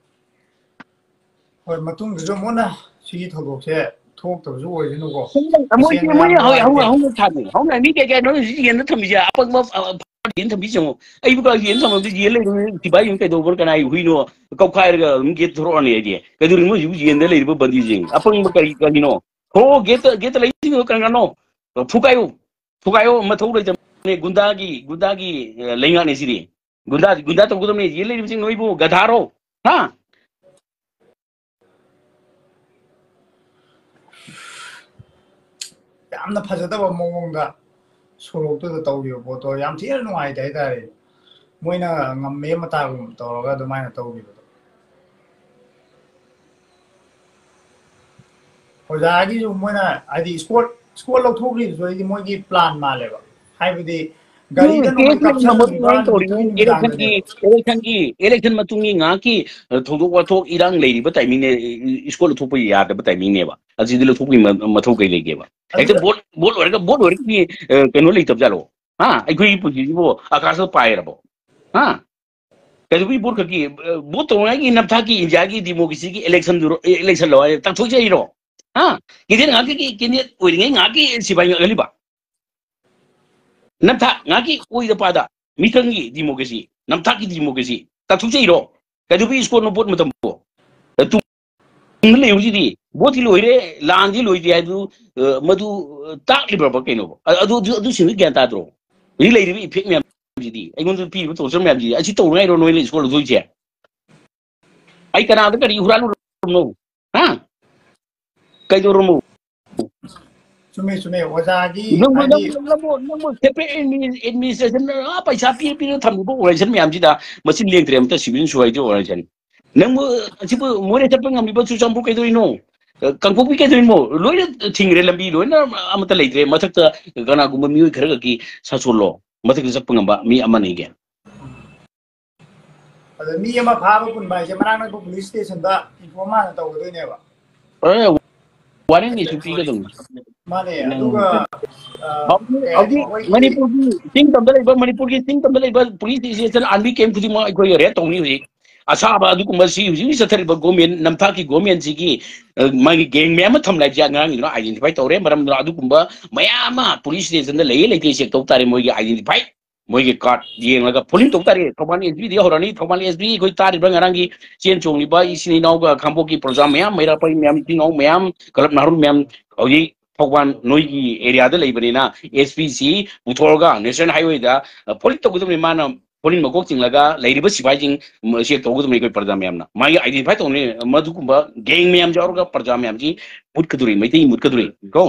ꯍꯣꯏ, ꯃꯇꯨꯡꯗꯁꯨ ꯑꯃꯨꯛ ꯍꯟꯅ ꯁꯤꯒꯤ ꯊꯧꯗꯣꯛꯁꯦ ꯊꯣꯛꯇꯕꯁꯨ ꯑꯣꯏꯁꯅꯨꯀꯣ꯫ ꯃꯣꯏ, ꯃꯣꯏ ꯇꯁꯦꯡꯅ ꯌꯥꯝ ꯍꯧ-, ꯍꯧ-, ꯅꯨꯡꯉꯥꯏꯇꯦ꯫ ꯍꯧꯅ ꯁꯥꯅꯤ꯫ ꯍꯧꯅ ꯃꯤ ꯀꯩ ꯀꯩꯅꯣ ꯍꯧꯖꯤꯛ ꯌꯦꯟꯗ ꯊꯝꯃꯤꯁꯦ? ꯑꯄꯪꯕ, ꯑ, ꯌꯦꯟ ꯊꯝꯕꯤꯁꯤ ꯌꯦꯡꯉꯣ꯫ ꯑꯩꯕꯨ ꯀꯥ ꯌꯦꯟ ꯊꯝꯃꯝꯗꯤ ꯌꯦꯟ ꯂꯩꯔꯨꯅꯤ, ꯁꯤꯐꯥꯏꯁꯤꯡ ꯀꯩꯗꯧꯕ꯭ꯔꯥ? ꯀꯅꯥꯒꯤ ꯍꯨꯏꯅꯣ? ꯀꯧꯈꯥꯏꯔꯒ ꯑꯗꯨꯝ ꯒꯦꯠ ꯊꯣꯔꯛꯑꯅꯤ ꯑꯩꯗꯤ꯫ ꯀꯩꯗꯧꯔꯤꯅꯣ ꯍꯧꯖꯤꯛ ꯌꯦꯟꯗ ꯂꯩꯔꯤꯕ ꯕꯟꯗꯤꯁꯤꯡ? ꯑꯄꯪꯕ ꯀꯔꯤ ꯀꯔꯤꯅꯣ? ꯊꯣꯛꯑꯣ, ꯒꯦꯠꯇ, ꯒꯦꯠꯇ ꯂꯩꯔꯤꯁꯤꯡꯗꯣ ꯀꯅꯥꯅꯣ? ꯐꯨꯒꯥꯏꯌꯨ꯫ ꯐꯨꯒꯥꯏꯌꯣ, ꯃꯊꯧ ꯂꯩꯇꯕꯅꯦ꯫ ꯒꯨꯟꯗꯥꯒꯤ, ꯒꯨꯟꯗꯥꯒꯤ, ꯑ, ꯂꯩꯉꯥꯛꯅꯦ ꯁꯤꯗꯤ꯫ ꯒꯨꯟꯗꯥ, ꯒꯨꯟꯗꯥ ꯇꯧꯒꯗꯕꯅꯦ꯫ ꯌꯦꯟ ꯂꯩꯔꯤꯕꯁꯤꯡ ꯅꯣꯏꯕꯨ ꯒꯙꯥꯔꯣ? ꯍꯥ? ꯌꯥꯝꯅ ꯐꯖꯗꯕ ꯃꯑꯣꯡꯗ ꯁꯣꯔꯣꯛꯇꯨꯗ ꯇꯧꯈꯤꯕ ꯄꯣꯠꯇꯣ ꯌꯥꯝ ꯊꯤꯅ ꯅꯨꯡꯉꯥꯏꯇꯦ ꯍꯥꯏꯇꯥꯔꯦ꯫ ꯃꯣꯏꯅ ꯉꯝꯃꯦ ꯃꯇꯥꯒꯨꯝ ꯇꯧꯔꯒ ꯑꯗꯨꯃꯥꯏꯅ ꯇꯧꯈꯤꯕꯗꯣ꯫ ꯑꯣꯖꯥꯒꯤꯁꯨ ꯃꯣꯏꯅ ꯍꯥꯏꯗꯤ ꯁ꯭ꯀꯣꯠ, ꯁ꯭ꯀꯣꯠ ꯂꯧꯊꯣꯛꯈ꯭ꯔꯤꯗꯨꯁꯨ ꯑꯩꯗꯤ ꯃꯣꯏꯒꯤ ꯄ꯭ꯂꯥꯟ ꯃꯥꯜꯂꯦꯕ꯫ ꯍꯥꯏꯕꯗꯤ ꯎꯝ, ꯒꯥꯔꯤꯗ ꯅꯣꯡꯃꯩ ꯀꯦꯁ ꯂꯩꯅꯕ ꯀꯥꯞꯁꯤꯜꯂꯝꯃꯤꯕ ꯃꯑꯣꯡ ꯇꯧꯔꯤꯅꯤ꯫ ꯅꯨꯃꯤꯠꯇꯨꯒꯤ ꯏꯂꯦꯛꯁꯟꯒꯤ, ꯅꯨꯃꯤꯗꯥꯡꯗꯅꯦꯕ꯫ ꯏꯂꯦꯛꯁꯟꯒꯤ, ꯏꯂꯦꯛꯁꯟ ꯃꯇꯨꯡꯒꯤ ꯉꯥꯏꯍꯥꯛꯀꯤ, ꯑ, ꯊꯧꯗꯣꯛ ꯋꯥꯊꯣꯛ ꯏꯔꯥꯡ ꯂꯩꯔꯤꯕ ꯇꯥꯏꯃꯤꯡꯅꯦ, ꯏ-, ꯏ-, ꯁ꯭ꯀꯣꯠ ꯂꯧꯊꯣꯛꯄ ꯌꯥꯗꯕ ꯇꯥꯏꯃꯤꯡꯅꯦꯕ꯫ ꯑꯁꯤꯗꯤ ꯂꯧꯊꯣꯛꯄꯒꯤ ꯃ-, ꯃꯊꯧ ꯀꯩ ꯂꯩꯒꯦꯕ? ꯍꯦꯛꯇ ꯑꯗꯨꯗ ꯚꯣꯠ, ꯚꯣꯠ ꯂꯣꯏꯔꯒ, ꯚꯣꯠ ꯂꯣꯏꯔꯒꯗꯤ, ꯑ, ꯀꯩꯅꯣ ꯂꯩꯇꯕ ꯖꯥꯠꯂꯣ? ꯍꯥ? ꯑꯩꯈꯣꯏꯒꯤ ꯄꯨꯟꯁꯤꯁꯤꯕꯨ ꯑꯀꯥꯁꯇ ꯄꯥꯏꯔꯕꯣ? ꯍꯥ? ꯀꯩꯗꯧꯕꯒꯤ ꯚꯣꯠ ꯈꯛꯀꯤ, ꯑ, ꯚꯣꯠ ꯇꯧꯅꯉꯥꯏꯒꯤ ꯅꯝꯊꯥꯛꯀꯤ ꯏꯟꯗꯤꯌꯥꯒꯤ ꯗꯤꯃꯣꯀ꯭ꯔꯦꯁꯤꯒꯤ ꯏꯂꯦꯛꯁꯟꯗꯨꯔꯣ, ꯏ-, ꯏꯂꯦꯛꯁꯟꯂꯣ ꯍꯥꯏ ꯇꯥꯛꯊꯣꯛꯆꯔꯤꯔꯣ? ꯍꯥ? ꯀꯦꯟꯗꯤꯗꯦꯠ ꯉꯥꯛꯀꯤ, ꯀꯦꯟꯗꯤꯗꯦꯠ ꯑꯣꯏꯔꯤꯉꯩ ꯉꯥꯛꯀꯤ ꯁꯤꯐꯥꯏ ꯉꯥꯛꯍꯜꯂꯤꯕ? ꯅꯝꯊꯥꯛ ꯉꯥꯛꯀꯤ ꯑꯣꯏꯗ ꯄꯥꯗ ꯃꯤꯇꯪꯒꯤ ꯗꯤꯃꯣꯀ꯭ꯔꯦꯁꯤ, ꯅꯝꯊꯥꯛꯀꯤ ꯗꯤꯃꯣꯀ꯭ꯔꯦꯁꯤ ꯇꯥꯛꯊꯣꯛꯆꯩꯔꯣ? ꯀꯩꯗꯧꯕꯒꯤ ꯏꯁꯀꯣꯔꯅꯣ ꯚꯣꯠ ꯃꯇꯝꯕꯨ? ꯇꯨꯡꯗ ꯂꯩꯍꯧꯔꯤꯁꯤꯗꯤ ꯚꯣꯠꯇꯤ ꯂꯣꯏꯔꯦ, ꯂꯥꯟꯗꯤ ꯂꯣꯏꯗꯦ ꯍꯥꯏꯕꯗꯨ, ꯑ, ꯃꯗꯨ, ꯑ, ꯇꯥꯛꯂꯤꯕ꯭ꯔꯕ ꯀꯩꯅꯣꯕ? ꯑ-, ꯑꯗꯨ, ꯑꯗꯨ, ꯑꯗꯨꯁꯤꯡꯗꯨ ꯒ꯭ꯌꯥꯟ ꯇꯥꯗ꯭ꯔꯣ? ꯍꯧꯖꯤꯛ ꯂꯩꯔꯤꯕ ꯏꯐꯦꯛ ꯃꯌꯥꯝꯁꯤꯗꯤ, ꯑꯩꯉꯣꯟꯗ ꯄꯤꯔꯤꯕ ꯇꯣꯔꯆꯔ ꯃꯌꯥꯝꯁꯤꯗꯤ, ꯑꯁꯤ ꯇꯧꯅꯉꯥꯏꯔꯣ ꯅꯣꯏꯅ ꯏꯁꯀꯣꯔ ꯂꯧꯊꯣꯛꯏꯁꯦ? ꯑꯩ ꯀꯅꯥꯗ ꯀꯔꯤ ꯍꯨꯔꯥꯜꯂꯨꯔꯕꯅꯣ? ꯍꯥ? ꯀꯩꯗꯧꯔꯝꯃꯣ? ꯆꯨꯝꯃꯦ, ꯆꯨꯝꯃꯦ꯫ ꯑꯣꯖꯥꯒꯤ ꯅꯪꯕꯨ, ꯍꯥꯏꯗꯤ ꯅꯪꯕꯨ, ꯅꯪꯕꯨ, ꯅꯪꯕꯨ separate admin-, administration, ꯑꯥ, ꯄꯩꯁꯥ ꯄꯤꯔ ꯄꯤꯔ ꯊꯝꯃꯤꯕ organization ꯃꯌꯥꯝꯁꯤꯗ ꯃꯁꯤ ꯂꯦꯡꯗ꯭ꯔꯦ ꯑꯝꯇ civil society organization꯫ ꯅꯪꯕꯨ ꯑꯁꯤꯕꯨ ꯃꯣꯔꯦ ꯆꯠꯄ ꯉꯝꯃꯤꯕ ꯆꯨꯔꯆꯥꯟꯄꯨꯔ ꯀꯩꯗꯧꯔꯤꯅꯣ? ꯑ, ꯀꯥꯡꯄꯣꯛꯄꯤ ꯀꯩꯗꯧꯔꯤꯅꯣ? ꯂꯣꯏꯅ ꯊꯤꯡꯈ꯭ꯔꯦ, ꯂꯝꯕꯤ ꯂꯣꯏꯅ ꯑꯃꯠꯇ ꯂꯩꯇ꯭ꯔꯦ꯫ ꯃꯊꯛꯇ ꯀꯅꯥꯒꯨꯝꯕ ꯃꯤꯑꯣꯏ ꯈꯔ ꯈꯛꯀꯤ ꯁꯥꯁꯣꯜꯂꯣ, ꯃꯊꯛꯇ ꯆꯠꯄ ꯉꯝꯕ ꯃꯤ ꯑꯃ ꯑꯅꯤꯒꯤ꯫ ꯑꯗ ꯃꯤ ꯑꯃ ꯐꯥꯕ ꯄꯨꯟꯕ ꯍꯥꯏꯁꯦ ꯃꯅꯥꯛ ꯅꯛꯄ police stationꯗ inform ꯍꯥꯟꯅ ꯇꯧꯒꯗꯣꯏꯅꯦꯕ꯫ ꯑꯦ, warrant issue ꯄꯤꯒꯗꯧꯅꯤ꯫ ꯃꯥꯅꯦ, ꯎꯝ꯫ ꯑꯗꯨꯒ, ꯑ, ꯍꯧꯖꯤꯛ, ꯀꯩ ꯍꯥꯏꯅꯤ, ꯍꯧꯖꯤꯛ ꯑꯩꯈꯣꯏꯒꯤ ꯃꯅꯤꯄꯨꯔꯒꯤ ꯆꯤꯡ ꯇꯝꯗ ꯂꯩꯕ, ꯃꯅꯤꯄꯨꯔꯒꯤ ꯆꯤꯡ ꯇꯝꯗ ꯂꯩꯕ police station army camp ꯈꯨꯗꯤꯡꯃꯛ ꯑꯩꯈꯣꯏ raid ꯇꯧꯅꯤ ꯍꯧꯖꯤꯛ꯫ ꯑꯁꯥꯕ ꯑꯗꯨꯒꯨꯝꯕ ꯁꯤ ꯍꯧꯖꯤꯛ ꯍꯧꯖꯤꯛ ꯆꯠꯊꯔꯤꯕ government, ꯅꯝꯊꯥꯛꯀꯤ governmentꯁꯤꯒꯤ, ꯑ, ꯃꯥꯒꯤ gang ꯃꯌꯥꯝ ꯑꯃ ꯊꯝꯂꯦ ꯍꯥꯏꯕꯁꯦ ꯑꯉꯔꯥꯡꯒꯤꯗꯨꯅ identify ꯇꯧꯔꯦ꯫ ꯃꯔꯝꯗꯨꯅ ꯑꯗꯨꯒꯨꯝꯕ ꯃꯌꯥꯝ ꯑꯃ police stationꯗ ꯂꯩꯌꯦ ꯂꯩꯇꯦ check ꯇꯧ ꯇꯥꯔꯦ, ꯃꯣꯏꯒꯤ identify꯫ ꯃꯣꯏꯒꯤ ꯀꯥꯔꯠ ꯌꯦꯡꯂꯒ ꯐꯣꯂꯤꯡ ꯇꯧ ꯇꯥꯔꯦ꯫ ꯊꯧꯕꯥꯜ ꯑꯦꯁ ꯄꯤꯗꯒꯤ ꯍꯧꯔꯅꯤ꯫ ꯊꯧꯕꯥꯜ ꯑꯦꯁ ꯄꯤ ꯑꯩꯈꯣꯏ ꯇꯥꯔꯤꯕ ꯉꯔꯥꯡꯒꯤ ꯆꯦꯟ ꯆꯣꯡꯂꯤꯕ ꯏꯆꯤꯟ ꯏꯅꯥꯎꯒ ꯈꯥꯡꯄꯣꯛꯀꯤ ꯄ꯭ꯔꯖꯥ ꯃꯌꯥꯝ, ꯃꯩꯔꯥ ꯄꯥꯏꯕꯤ ꯃꯌꯥꯝ, ꯏꯆꯤꯟ ꯏꯅꯥꯎ ꯃꯌꯥꯝ, ꯀꯂꯞ ꯅꯍꯥꯔꯣꯜ ꯃꯌꯥꯝ ꯍꯧꯖꯤꯛ ꯊꯧꯕꯥꯜ ꯅꯣꯏꯒꯤ ꯑꯦꯔꯤꯌꯥꯗ ꯂꯩꯕꯅꯤꯅ ꯑꯦꯁ ꯄꯤꯁꯤ ꯄꯨꯊꯣꯛꯑꯒ ꯅꯦꯁꯅꯦꯜ ꯍꯥꯏꯋꯦꯗ ꯐꯣꯂꯤꯡ ꯇꯧꯒꯗꯕꯅꯤ꯫ ꯃꯥꯅ ꯐꯣꯂꯤꯡ ꯃꯀꯣꯛ ꯆꯤꯡꯂꯒ ꯂꯩꯔꯤꯕ ꯁꯤꯐꯥꯏꯁꯤꯡ ꯆꯦꯛ ꯇꯧꯒꯗꯕꯅꯤ ꯑꯩꯈꯣꯏ ꯄ꯭ꯔꯖꯥ ꯃꯌꯥꯝꯅ꯫ ꯃꯥꯒꯤ ꯑꯥꯏꯗꯦꯟꯇꯤꯐꯥꯏ ꯇꯧꯅꯤ꯫ ꯃꯗꯨꯒꯨꯝꯕ ꯒꯦꯡ ꯃꯌꯥꯝꯁꯦ ꯌꯥꯎꯔꯒ ꯄ꯭ꯔꯖꯥ ꯃꯌꯥꯝꯁꯤ ꯃꯨꯠꯀꯗꯣꯔꯤ, ꯃꯩꯇꯩ ꯃꯨꯠꯀꯗꯣꯔꯤ ꯀꯣ꯫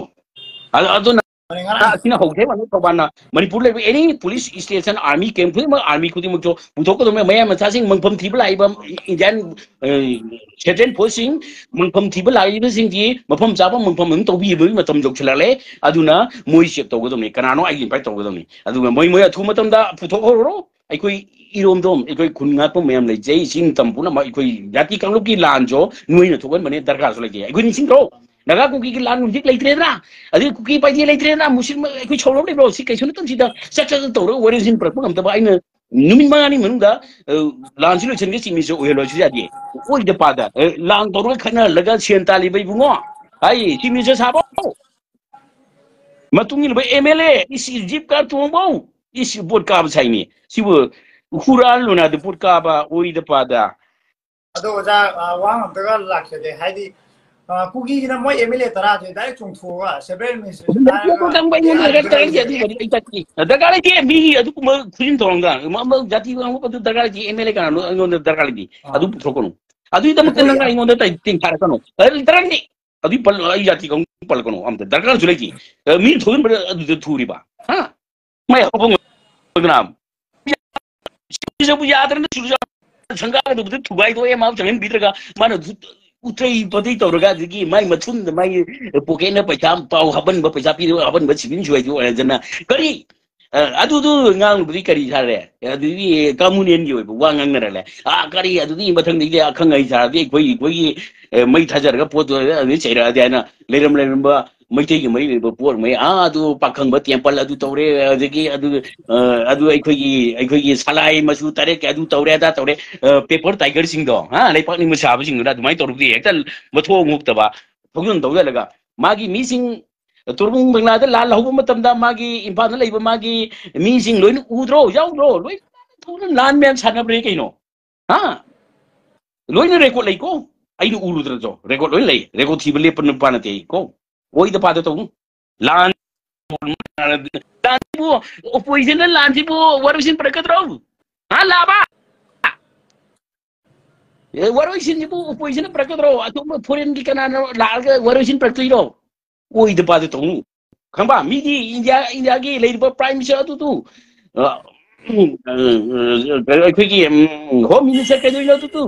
ꯑꯗꯨ, ꯑꯗꯨꯅ ꯑꯁꯤꯅ ꯍꯧꯈ꯭ꯔꯦ ꯃꯅꯤ ꯊꯧꯕꯥꯜꯅ꯫ ꯃꯅꯤꯄꯨꯔ ꯂꯩꯕ ꯑꯦꯅꯤ ꯄꯨꯂꯤꯁ ꯁ꯭ꯇꯦꯁꯟ, ꯑꯥꯔꯃꯤ ꯀꯦꯝ ꯈꯨꯗꯤꯡꯃꯛ, ꯑꯥꯔꯃꯤ ꯈꯨꯗꯤꯡꯃꯛꯁꯨ ꯄꯨꯊꯣꯛꯀꯗꯕꯅꯤ꯫ ꯃꯌꯥꯡ ꯃꯆꯥꯁꯤꯡ ꯃꯪꯐꯝ ꯊꯤꯕ ꯂꯥꯛꯏꯕ ꯏꯟꯗꯤꯌꯥꯟ, ꯑ, ꯁꯦꯟꯇ꯭ꯔꯦꯜ ꯐꯣꯔꯁꯁꯤꯡ ꯃꯪꯐꯝ ꯊꯤꯕ ꯂꯥꯛꯏꯕꯁꯤꯡꯁꯤ ꯃꯐꯝ ꯆꯥꯕ ꯃꯪꯐꯝ ꯑꯗꯨꯝ ꯇꯧꯕꯤꯕꯒꯤ ꯃꯇꯝ ꯌꯧꯁꯤꯜꯂꯛꯂꯦ꯫ ꯑꯗꯨꯅ ꯃꯣꯏ ꯆꯦꯛ ꯇꯧꯒꯗꯕꯅꯤ, ꯀꯅꯥꯅꯣ ꯑꯥꯏꯗꯦꯟꯇꯤꯐꯥꯏ ꯇꯧꯒꯗꯕꯅꯤ꯫ ꯑꯗꯨꯒ ꯃꯣꯏ, ꯃꯣꯏ ꯑꯊꯨꯕ ꯃꯇꯝꯗ ꯄꯨꯊꯣꯛꯍꯧꯔꯣ꯫ ꯑꯩꯈꯣꯏ ꯏꯔꯣꯝꯗꯣꯝ, ꯑꯩꯈꯣꯏ ꯈꯨꯟ ꯉꯥꯛꯄ ꯃꯌꯥꯝ ꯂꯩꯖꯩ꯫ ꯏꯁꯤꯡ ꯇꯝ ꯄꯨꯝꯅꯃꯛ ꯑꯩꯈꯣꯏ ꯖꯥꯇꯤ ꯀꯥꯡꯂꯨꯞꯀꯤ ꯂꯥꯟꯁꯨ ꯅꯣꯏꯅ ꯊꯣꯛꯍꯟꯕꯅꯦ ꯗꯔꯀꯥꯔꯁꯨ ꯂꯩꯇꯦ꯫ ꯑꯩꯈꯣꯏ ꯅꯤꯡꯁꯤꯡꯗ꯭ꯔꯣ? ꯅꯥꯒꯥ ꯀꯨꯀꯤꯒꯤ ꯂꯥꯟ ꯍꯧꯖꯤꯛ ꯂꯩꯇ꯭ꯔꯦꯗꯅ, ꯑꯗꯩ ꯀꯨꯀꯤ ꯄꯥꯏꯗꯦ ꯂꯩꯇ꯭ꯔꯦꯗꯅ, ꯃꯨꯁꯂꯤꯝ ꯑꯩꯈꯣꯏ ꯁꯧꯔ ꯂꯩꯕ꯭ꯔꯣ? ꯁꯤ ꯀꯩꯁꯨ ꯅꯠꯇꯕꯁꯤꯗ ꯆꯠ ꯆꯠ ꯇꯧꯔꯒ ꯋꯥꯔꯦꯡꯁꯤꯟ ꯄꯨꯔꯛꯄ ꯉꯝꯗꯕ ꯑꯩꯅ ꯅꯨꯃꯤꯠ ꯃꯉꯥꯅꯤ ꯃꯅꯨꯡꯗ, ꯑ, ꯂꯥꯟꯁꯤ ꯂꯣꯏꯁꯤꯟꯒꯦ ꯆꯤꯞ ꯃꯤꯅꯤꯁꯇꯔ ꯑꯣꯏꯍꯜꯂꯣ ꯁꯤ ꯌꯥꯗꯦ꯫ ꯑꯣꯏꯗ ꯄꯥꯗ, ꯑ, ꯂꯥꯟ ꯇꯧꯔꯒ ꯈꯠꯅꯍꯜꯂꯒ ꯁꯦꯟ ꯇꯥꯜꯂꯤꯕ ꯏꯕꯨꯡꯉꯣ꯫ ꯍꯥꯏ, ꯆꯤꯞ ꯃꯤꯅꯤꯁꯇꯔ ꯁꯥꯕ ꯃꯇꯨꯡ ꯏꯟꯅꯕ ꯑꯦꯝ ꯑꯦꯜ ꯑꯦ, ꯏꯁ, ꯖꯤꯞ ꯀꯥꯔ ꯇꯣꯡꯕꯧ, ꯏꯁ, ꯚꯣꯠ ꯀꯥꯕ ꯁꯥꯏꯅꯤ꯫ ꯁꯤꯕꯨ ꯍꯨꯔꯥꯜꯂꯨꯅ ꯑꯗꯨ ꯚꯣꯠ ꯀꯥꯕ ꯑꯣꯏꯗ ꯄꯥꯗ꯫ ꯑꯗꯣ ꯑꯣꯖꯥ, ꯑ, ꯋꯥ ꯑꯝꯇꯒ ꯂꯥꯛꯆꯒꯦ꯫ ꯍꯥꯏꯗꯤ, ꯑ, ꯀꯨꯀꯤꯒꯤꯅ ꯃꯣꯏ ꯑꯦꯝ ꯑꯦꯜ ꯑꯦ ꯇꯔꯥꯁꯦ ꯗꯥꯏꯔꯦꯛ ꯆꯣꯡꯊꯣꯛꯑꯒ ꯁꯦꯟꯇ꯭ꯔꯦꯜ ꯃꯤꯅꯤꯁꯇꯔꯁꯦ ꯑꯗꯨ ꯇꯥꯔꯒ ꯅꯪ ꯑꯩꯉꯣꯟꯗ ꯗꯔꯀꯥꯔ ꯂꯩꯇꯦ, ꯑꯗꯨꯒꯨꯝꯕꯗꯤ ꯑꯩ ꯆꯠꯇꯦ꯫ ꯗꯔꯀꯥꯔ ꯂꯩꯇꯦ, ꯃꯤꯒꯤ ꯑꯗꯨꯒꯨꯝꯕ ꯈꯨꯖꯤꯟ ꯊꯧꯔꯝꯗ ꯑꯃ, ꯑꯃ ꯖꯥꯇꯤ ꯉꯥꯡꯕ ꯑꯗꯨ ꯗꯔꯀꯥꯔ ꯂꯩꯇꯦ, ꯑꯦꯝ ꯑꯦꯜ ꯑꯦ ꯀꯅꯥꯅꯣ ꯑꯩꯉꯣꯟꯗ ꯗꯔꯀꯥꯔ ꯂꯩꯇꯦ꯫ ꯑꯥ꯫ ꯑꯗꯨ ꯄꯨꯊꯣꯛꯀꯅꯨ꯫ ꯑꯗꯨꯒꯤꯗꯃꯛꯇ ꯑꯩꯈꯣꯏ ꯅꯪꯅ ꯑꯩꯉꯣꯟꯗ ꯇꯥꯏ-, ꯇꯤꯡꯊꯥꯔꯛꯀꯅꯨ꯫ ꯑꯗꯨ ꯗꯔꯀꯥꯔ ꯂꯩꯇꯦ꯫ ꯑꯗꯨꯏ ꯄꯜ-, ꯑꯩ ꯖꯥꯇꯤ ꯈꯪ ꯄꯜꯂꯛꯀꯅꯨ ꯑꯝꯇ꯫ ꯗꯔꯀꯥꯔꯁꯨ ꯂꯩꯇꯦ꯫ ꯑ, ꯃꯤꯅ ꯊꯣꯛꯍꯟꯕꯗ ꯑꯗꯨꯗ ꯊꯨꯔꯤꯕ꯫ ꯍꯥ? ꯃꯥꯏ ꯍꯧꯕ ꯉꯝꯗꯅ꯫ ꯁꯤꯕꯨ ꯌꯥꯗ꯭ꯔꯅ ꯁꯨꯔꯖꯥ ꯁꯪꯒꯥꯗꯨꯕꯨꯗꯤ ꯊꯨꯒꯥꯏꯗꯣꯛꯑꯦ, ꯃꯥꯕꯨ ꯆꯪꯍꯟꯕꯤꯗ꯭ꯔꯒ ꯃꯥꯅ ꯎꯠꯇꯩ ꯄꯣꯠꯇꯩ ꯇꯧꯔꯒ ꯑꯗꯒꯤ ꯃꯥꯏ ꯃꯊꯨꯟꯗ ꯃꯥꯒꯤ ꯄꯣꯀꯦꯠꯅ ꯄꯩꯁꯥ ꯄꯥꯎ ꯍꯥꯞꯍꯟꯕ, ꯄꯩꯁꯥ ꯄꯤꯔꯒ ꯍꯥꯞꯍꯟꯕ ꯁꯤꯕꯤꯟ ꯁꯨꯒꯥꯏꯗꯣꯛꯑꯦ ꯍꯥꯏꯗꯅ꯫ ꯀꯔꯤ? ꯑ, ꯑꯗꯨꯗꯨ ꯉꯥꯡꯕꯗꯤ ꯀꯔꯤ ꯁꯥꯔꯦ? ꯑꯗꯨꯗꯤ ꯀꯃꯨꯅꯦꯜꯒꯤ ꯑꯣꯏꯕ ꯋꯥ ꯉꯥꯡꯅꯔ ꯂꯩ꯫ ꯑꯥ, ꯀꯔꯤ? ꯑꯗꯨꯗꯤ ꯃꯊꯪꯗꯒꯤꯗꯤ ꯑꯈꯪ ꯑꯍꯩ ꯁꯥꯔꯗꯤ ꯑꯩꯈꯣꯏ, ꯑꯩꯈꯣꯏꯒꯤ, ꯑ, ꯃꯩ ꯊꯥꯖꯔꯒ ꯄꯣꯠꯇꯣ ꯑꯗꯨꯗꯩ ꯆꯩꯔꯛꯑꯗꯤ ꯍꯥꯏꯅ ꯂꯩꯔꯝ ꯂꯩꯔꯝꯕ ꯃꯩꯇꯩꯒ ꯃꯔꯤ ꯂꯩꯅꯕ ꯄꯣꯠꯉꯩ, ꯑꯥ, ꯑꯗꯨ ꯄꯥꯈꯪꯕ ꯇꯦꯝꯄꯜ ꯑꯗꯨ ꯇꯧꯔꯦ, ꯑꯗꯒꯤ ꯑꯗꯨ, ꯑ, ꯑꯗꯨ ꯑꯩꯈꯣꯏꯒꯤ, ꯑꯩꯈꯣꯏꯒꯤ ꯁꯂꯥꯏ ꯃꯆꯨ ꯇꯔꯦꯠꯀꯤ ꯑꯗꯨ ꯇꯧꯔꯦ, ꯑꯗꯥ ꯇꯧꯔꯦ, ꯑ, ꯄꯦꯄꯔ ꯇꯥꯏꯒꯔꯁꯤꯡꯗꯣ, ꯍꯥ, ꯂꯩꯄꯥꯛ ꯅꯤꯡꯕ ꯁꯥꯕꯁꯤꯡꯗꯨꯅ ꯑꯗꯨꯃꯥꯏꯅ ꯇꯧꯔꯕꯗꯤ ꯍꯦꯛꯇ ꯃꯊꯣꯡ ꯍꯨꯛꯇꯕ ꯊꯧꯖꯤꯟ ꯇꯧꯖꯜꯂꯒ ꯃꯥꯒꯤ ꯃꯤꯁꯤꯡ ꯇꯨꯔꯕꯨꯡ ꯕꯪꯒ꯭ꯂꯥꯗ ꯂꯥꯟ ꯍꯧꯕ ꯃꯇꯝꯗ ꯃꯥꯒꯤ ꯏꯝꯐꯥꯜꯗ ꯂꯩꯕ ꯃꯥꯒꯤ ꯃꯤꯁꯤꯡ ꯂꯣꯏꯅ ꯎꯗ꯭ꯔꯣ? ꯌꯥꯎꯗ꯭ꯔꯣ? ꯂꯣꯏ ꯊꯣꯛꯅ ꯂꯥꯟ ꯃꯌꯥꯝ ꯁꯥꯟꯅꯕ꯭ꯔꯦ ꯀꯩꯅꯣ? ꯍꯥ? ꯂꯣꯏꯅ ꯔꯦꯀꯣꯔꯠ ꯂꯩꯀꯣ꯫ ꯑꯩꯅ ꯎꯔꯨꯗ꯭ꯔꯁꯨ ꯔꯦꯀꯣꯔꯠ ꯂꯣꯏ ꯂꯩ꯫ ꯔꯦꯀꯣꯔꯠ ꯊꯤꯕ ꯂꯦꯞꯄ ꯅꯨꯄꯥ ꯅꯠꯇꯦ ꯑꯩ ꯀꯣ꯫ ꯑꯣꯏꯗ ꯄꯥꯗ ꯇꯧꯅꯨ꯫ ꯂꯥꯟ, ꯂꯥꯟꯁꯤꯕꯨ, ꯑꯣꯄꯣꯖꯤꯁꯟꯅ ꯂꯥꯟꯁꯤꯕꯨ ꯋꯥꯔꯣꯏꯁꯤꯟ ꯄꯨꯔꯛꯀꯗ꯭ꯔꯣ? ꯍꯥ, ꯂꯥꯕ? ꯑꯦ, ꯋꯥꯔꯣꯏꯁꯤꯟꯁꯤꯕꯨ ꯑꯣꯄꯣꯖꯤꯁꯟꯅ ꯄꯨꯔꯛꯀꯗ꯭ꯔꯣ? ꯑꯇꯣꯞꯄ ꯐꯣꯔꯦꯟꯒꯤ ꯀꯅꯥꯅꯣ ꯂꯥꯛꯑꯒ ꯋꯥꯔꯣꯏꯁꯤꯟ ꯄꯨꯔꯛꯇꯣꯏꯔꯣ? ꯑꯣꯏꯗ ꯄꯥꯗ ꯇꯧꯅꯨ꯫ ꯈꯪꯕ? ꯃꯤꯗꯤ ꯏꯟꯗꯤꯌꯥ, ꯏꯟꯗꯤꯌꯥꯒꯤ ꯂꯩꯔꯤꯕ ꯄ꯭ꯔꯥꯏꯝ ꯃꯤꯅꯤꯁꯇꯔ ꯑꯗꯨꯗꯨ, ꯑ, ꯎꯝ, ꯑ, ꯑ, ꯑꯩꯈꯣꯏꯒꯤ, ꯎꯝ, ꯍꯣꯝ ꯃꯤꯅꯤꯁꯇꯔ ꯀꯩꯗꯧꯔꯤꯅꯣ ꯑꯗꯨꯗꯨ?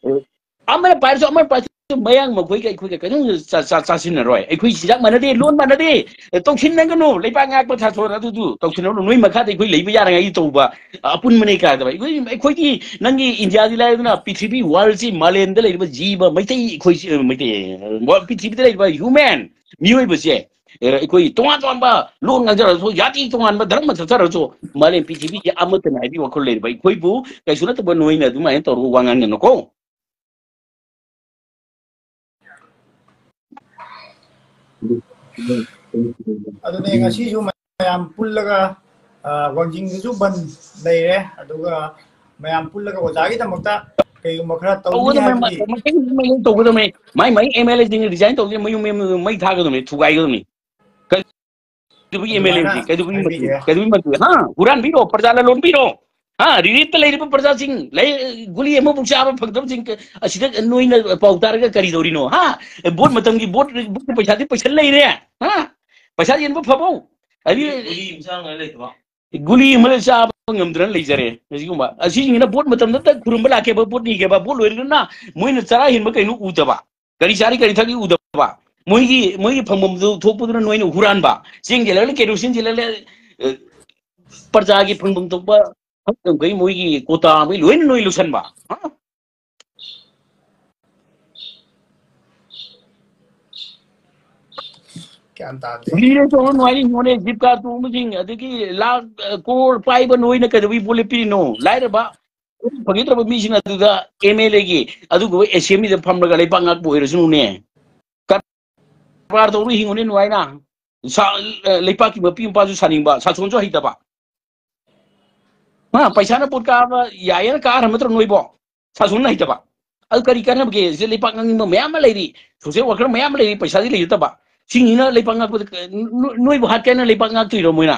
ꯑ, ꯑꯃꯅ ꯄꯥꯏꯔꯁꯨ, ꯑꯃꯅ ꯄꯥꯏꯔꯁꯨ, ꯃꯌꯥꯡ ꯃꯈꯣꯏꯒ ꯑꯩꯈꯣꯏꯒ ꯀꯩꯗꯧ ꯆꯥ-, ꯆꯥ-, ꯆꯥꯁꯤꯟꯅꯔꯣꯏ꯫ ꯑꯩꯈꯣꯏ ꯆꯤꯟꯖꯥꯛ ꯃꯥꯟꯅꯗꯦ, ꯂꯣꯟ ꯃꯥꯟꯅꯗꯦ꯫ ꯑꯦ, ꯇꯧꯁꯤꯟꯅꯒꯅꯨ꯫ ꯂꯩꯕꯥꯛ ꯉꯥꯛꯄ ꯁꯥꯁꯣꯟ ꯑꯗꯨꯗꯨ ꯇꯧꯁꯤꯟꯅꯒꯅꯨ꯫ ꯅꯣꯏ ꯃꯈꯥꯗ ꯑꯩꯈꯣꯏ ꯂꯩꯕ ꯌꯥꯔꯉꯥꯏꯒꯤ ꯇꯧꯕ, ꯑ, ꯑꯄꯨꯟꯕꯅꯦ ꯀꯥꯏꯗꯕ꯫ ꯑꯩꯈꯣꯏ, ꯑꯩꯈꯣꯏꯗꯤ ꯅꯪꯒꯤ ꯏꯟꯗꯤꯌꯥꯗꯤ ꯂꯥꯏꯔꯗꯅ ꯄ꯭ꯔꯤꯊꯤꯕꯤ ꯋꯥꯔꯜꯁꯤ ꯃꯥꯂꯦꯝꯗ ꯂꯩꯔꯤꯕ ꯖꯤꯕ, ꯃꯩꯇꯩ, ꯑꯩꯈꯣꯏ, ꯑ, ꯃꯩꯇꯩ, ꯑ, ꯋꯥ-, ꯄ꯭ꯔꯤꯊꯤꯕꯤꯗ ꯂꯩꯔꯤꯕ ꯍ꯭ꯌꯨꯃꯦꯟ, ꯃꯤꯑꯣꯏꯕꯁꯦ, ꯑ, ꯑꯩꯈꯣꯏ ꯇꯣꯉꯥꯟ ꯇꯣꯉꯥꯟꯕ ꯂꯣꯟ ꯉꯥꯡꯖꯔꯁꯨ, ꯖꯥꯇꯤ ꯇꯣꯉꯥꯟꯕ ꯙꯔꯃ ꯆꯠꯆꯔꯁꯨ, ꯃꯥꯂꯦꯝ ꯄ꯭ꯔꯤꯊꯤꯕꯤꯁꯦ ꯑꯃꯠꯇꯅꯦ ꯍꯥꯏꯕꯒꯤ ꯋꯥꯈꯜ ꯂꯩꯔꯤꯕ ꯑꯩꯈꯣꯏꯕꯨ ꯀꯩꯁꯨ ꯅꯠꯇꯕ ꯅꯣꯏꯅ ꯑꯗꯨꯃꯥꯏꯅ ꯇꯧꯔꯒ ꯋꯥ ꯉꯥꯡꯒꯅꯨꯀꯣ꯫ ꯑꯗꯨꯅꯦ, ꯉꯁꯤꯁꯨ ꯃꯌꯥꯝ ꯄꯨꯜꯂꯒ, ꯑ, ꯋꯥꯡꯖꯤꯡꯗꯁꯨ ꯕꯟ ꯂꯩꯔꯦ, ꯑꯗꯨꯒ ꯃꯌꯥꯝ ꯄꯨꯜꯂꯒ ꯑꯣꯖꯥꯒꯤꯗꯃꯛꯇ ꯀꯩꯒꯨꯝꯕ ꯈꯔ ꯇꯧꯅꯤ ꯇꯧꯒꯗꯕꯅꯤ, ꯍꯥꯏꯕꯗꯤ ꯃ-, ꯃ-, ꯃ-, ꯇꯧꯒꯗꯕꯅꯤ꯫ ꯃꯥꯏ ꯃꯥꯏ ꯑꯦꯝ ꯑꯦꯜ ꯑꯦꯁꯤꯡ ꯔꯤꯖꯥꯏꯟ ꯇꯧꯗꯅ ꯃꯌꯨꯝ ꯃꯌꯨꯝ ꯃꯩ ꯊꯥꯒꯗꯕꯅꯤ, ꯊꯨꯒꯥꯏꯒꯗꯕꯅꯤ꯫ ꯀꯩꯗꯧꯕꯒꯤ ꯑꯦꯝ ꯑꯦꯜ ꯑꯦ ꯑꯗꯨꯃꯥꯏꯅ ꯁꯤ? ꯀꯩꯗꯧꯕꯒꯤ ꯃꯟꯇ꯭ꯔꯤ? ꯍꯥꯏꯕꯤꯒꯦ꯫ ꯀꯩꯗꯧꯕꯒꯤ ꯃꯟꯇ꯭ꯔꯤ? ꯍꯥ? ꯍꯨꯔꯥꯟꯕꯤꯔꯣ, ꯄ꯭ꯔꯖꯥ ꯂꯂꯣꯟꯕꯤꯔꯣ? ꯍꯥ? ꯔꯤꯂꯤꯐꯇ ꯂꯩꯔꯤꯕ ꯄ꯭ꯔꯖꯥꯁꯤꯡ, ꯂꯩ-, ꯒꯨꯂꯤ ꯑꯃꯐꯥꯎ ꯆꯥꯕ ꯐꯪꯗꯕꯁꯤꯡ, ꯑꯁꯤꯗ ꯅꯣꯏꯅ ꯄꯥꯎ ꯇꯥꯔꯒ ꯀꯔꯤ ꯇꯧꯔꯤꯅꯣ? ꯍꯥ? ꯚꯣꯠ ꯃꯇꯝꯒꯤ ꯚꯣꯠ, ꯚꯣꯠꯀꯤ ꯄꯩꯁꯥꯗꯤ ꯄꯩꯁꯥ ꯂꯩꯔꯦ꯫ ꯍꯥ? ꯄꯩꯁꯥ ꯌꯦꯟꯕ ꯐꯕꯧ? ꯑꯗꯤ ꯒꯨꯂꯤ ꯑꯃ ꯆꯥꯕ ꯉꯝꯗ꯭ꯔ ꯂꯩꯇꯕ꯫ ꯒꯨꯂꯤ ꯑꯃ ꯆꯥꯕ ꯉꯝꯗ꯭ꯔ ꯂꯩꯖꯔꯦ꯫ ꯑꯁꯤꯒꯨꯝꯕ, ꯑꯁꯤꯁꯤꯡꯁꯤꯅ ꯚꯣꯠ ꯃꯇꯝꯗ ꯈꯨꯔꯨꯝꯕ ꯂꯥꯛꯀꯦꯕ, ꯚꯣꯠ ꯅꯤꯒꯦꯕ, ꯚꯣꯠ ꯂꯣꯏꯔꯒꯅ ꯃꯣꯏꯅ ꯆꯔꯥ ꯍꯦꯟꯕ ꯀꯩꯅꯣ ꯎꯗꯕ꯫ ꯀꯔꯤ ꯆꯥꯔꯤ ꯀꯔꯤ ꯊꯛꯏ ꯎꯗꯕ꯫ ꯃꯣꯏꯒꯤ, ꯃꯣꯏꯒꯤ ꯐꯪꯐꯝꯗꯨ ꯊꯣꯛꯄꯗꯨꯅ ꯅꯣꯏꯅ ꯍꯨꯔꯥꯟꯕ꯫ ꯆꯦꯡ ꯆꯦꯜꯂꯛꯂꯦ, ꯀꯦꯔꯣꯁꯤꯟ ꯆꯦꯜꯂꯛꯂꯦ, ꯑ, ꯄ꯭ꯔꯖꯥꯒꯤ ꯐꯪꯐꯝ ꯊꯣꯛꯄ ꯍꯛ ꯃꯈꯩ ꯃꯣꯏꯒꯤ ꯀꯣꯇꯥ ꯃꯈꯩ ꯂꯣꯏꯅ ꯅꯣꯏ ꯂꯧꯁꯟꯕ꯫ ꯍꯥ? ꯒ꯭ꯌꯥꯟ ꯇꯥꯗꯦ꯫ ꯂꯤꯔꯦ ꯇꯧꯔ ꯅꯨꯡꯉꯥꯏꯔꯤ ꯍꯤꯡꯉꯣꯅꯦ, ꯖꯤꯞ ꯀꯥꯔ ꯇꯣꯡꯕꯁꯤꯡ, ꯑꯗꯒꯤ ꯂꯥꯛ, ꯑ, ꯀ꯭ꯔꯣꯔ ꯄꯥꯏꯕ ꯅꯣꯏꯅ ꯀꯩꯗꯧꯕꯩ ꯚꯣꯠ ꯂꯦꯞꯄꯤꯔꯤꯅꯣ? ꯂꯥꯏꯔꯕ ꯐꯪꯉꯛꯇ꯭ꯔꯕ ꯃꯤꯁꯤꯡ ꯑꯗꯨꯗ ꯑꯦꯝ ꯑꯦꯜ ꯑꯦꯒꯤ ꯑꯗꯨꯒꯨꯝꯕ ꯑꯦꯁꯦꯝꯕ꯭ꯂꯤꯗ ꯐꯝꯂꯒ ꯂꯩꯕꯥꯛ ꯉꯥꯛꯄ ꯑꯣꯏꯔꯁꯅꯨꯅꯦ꯫ ꯀꯔꯕꯥꯔ ꯇꯧꯔ ꯍꯤꯡꯉꯨꯅꯦ ꯅꯨꯡꯉꯥꯏꯅ꯫ ꯁꯥ-, ꯂꯩꯄꯥꯛꯀꯤ ꯃꯄꯤ ꯃꯄꯥꯁꯨ ꯁꯥꯅꯤꯡꯕ, ꯁꯥꯁꯣꯟꯁꯨ ꯍꯩꯇꯕ꯫ ꯍꯥ, ꯄꯩꯁꯥꯅ ꯄꯣꯠ ꯀꯥꯕ ꯌꯥꯏꯌꯦꯅ ꯀꯥꯔꯝꯃꯗ꯭ꯔꯣ ꯅꯣꯏꯕꯣ? ꯁꯥꯁꯣꯟꯅ ꯍꯩꯇꯕ꯫ ꯑꯗꯨ ꯀꯔꯤ ꯀꯥꯟꯅꯕꯒꯦ? ꯁꯤꯗ ꯂꯩꯄꯥꯛ ꯉꯥꯛꯅꯤꯡꯕ ꯃꯌꯥꯝ ꯑꯃ ꯂꯩꯔꯤ, ꯁꯣꯁꯤꯌꯦꯜ ꯋꯥꯔꯀꯔ ꯃꯌꯥꯝ ꯑꯃ ꯂꯩꯔꯤ, ꯄꯩꯁꯥꯗꯤ ꯂꯩꯖꯗꯕ꯫ ꯁꯤꯡꯁꯤꯅ ꯂꯩꯄꯥꯛ ꯉꯥꯛꯄꯗ ꯀ-, ꯅꯣ-, ꯅꯣꯏꯕꯨ ꯍꯥꯠꯀꯦ ꯍꯥꯏꯅ ꯂꯩꯄꯥꯛ ꯉꯥꯛꯇꯣꯏꯔꯣ ꯃꯣꯏꯅ?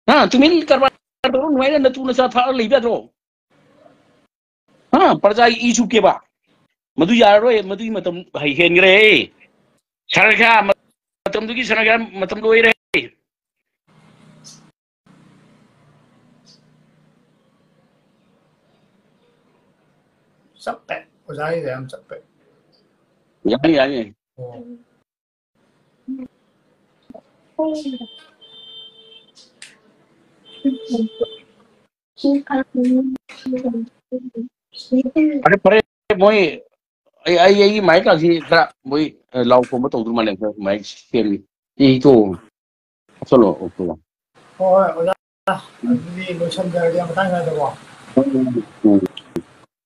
ꯍꯥ, ꯇꯨꯃꯤꯟ ꯀꯔꯕꯥꯔ ꯇꯧꯔꯣ, ꯅꯨꯡꯉꯥꯏꯅ ꯅꯇꯨ ꯅꯆꯥ ꯊꯥꯛꯑ ꯂꯩꯕ ꯌꯥꯗ꯭ꯔꯣ? ꯍꯥ, ꯄ꯭ꯔꯖꯥꯒꯤ ꯏ ꯁꯨꯞꯀꯦꯕ? ꯃꯗꯨ ꯌꯥꯔꯔꯣꯏ, ꯃꯗꯨꯒꯤ ꯃꯇꯝ ꯍꯦꯟꯈ꯭ꯔꯦ꯫ ꯁꯔꯒꯥ ꯃꯇꯝꯗꯨꯒꯤ ꯁꯔꯒꯥ ꯃꯇꯝ ꯂꯣꯏꯔꯦ꯫ ꯆꯞꯄꯦ꯫ ꯑꯣꯖꯥꯒꯤꯗ ꯌꯥꯝ ꯆꯞꯄꯦ꯫ ꯌꯥꯅꯤ, ꯌꯥꯅꯤ꯫ ꯑꯣ꯫ ꯐꯔꯦ, ꯐꯔꯦ, ꯃꯣꯏ, ꯑꯩ, ꯑꯩ, ꯑꯩꯒꯤ ꯃꯥꯏꯛ ꯀꯥꯁꯤ ꯈꯔ ꯃꯣꯏ, ꯑ, ꯂꯥꯎ ꯈꯣꯡꯕ ꯇꯧꯗꯧ ꯃꯥꯜꯂꯦ, ꯈꯔ ꯃꯥꯏꯛ ꯁꯦꯝꯃꯤ꯫ ꯏ ꯇꯣ꯫ ꯍꯥꯞꯆꯜꯂꯣ, ꯑꯣꯛꯇꯣ꯫ ꯍꯣꯏ, ꯍꯣꯏ, ꯑꯣꯖꯥ꯫ ꯑꯗꯨꯗꯤ ꯂꯣꯏꯁꯟꯖꯔꯒꯦ ꯃꯇꯥꯡ ꯆꯥꯗꯀꯣ꯫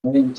ꯎꯝ꯫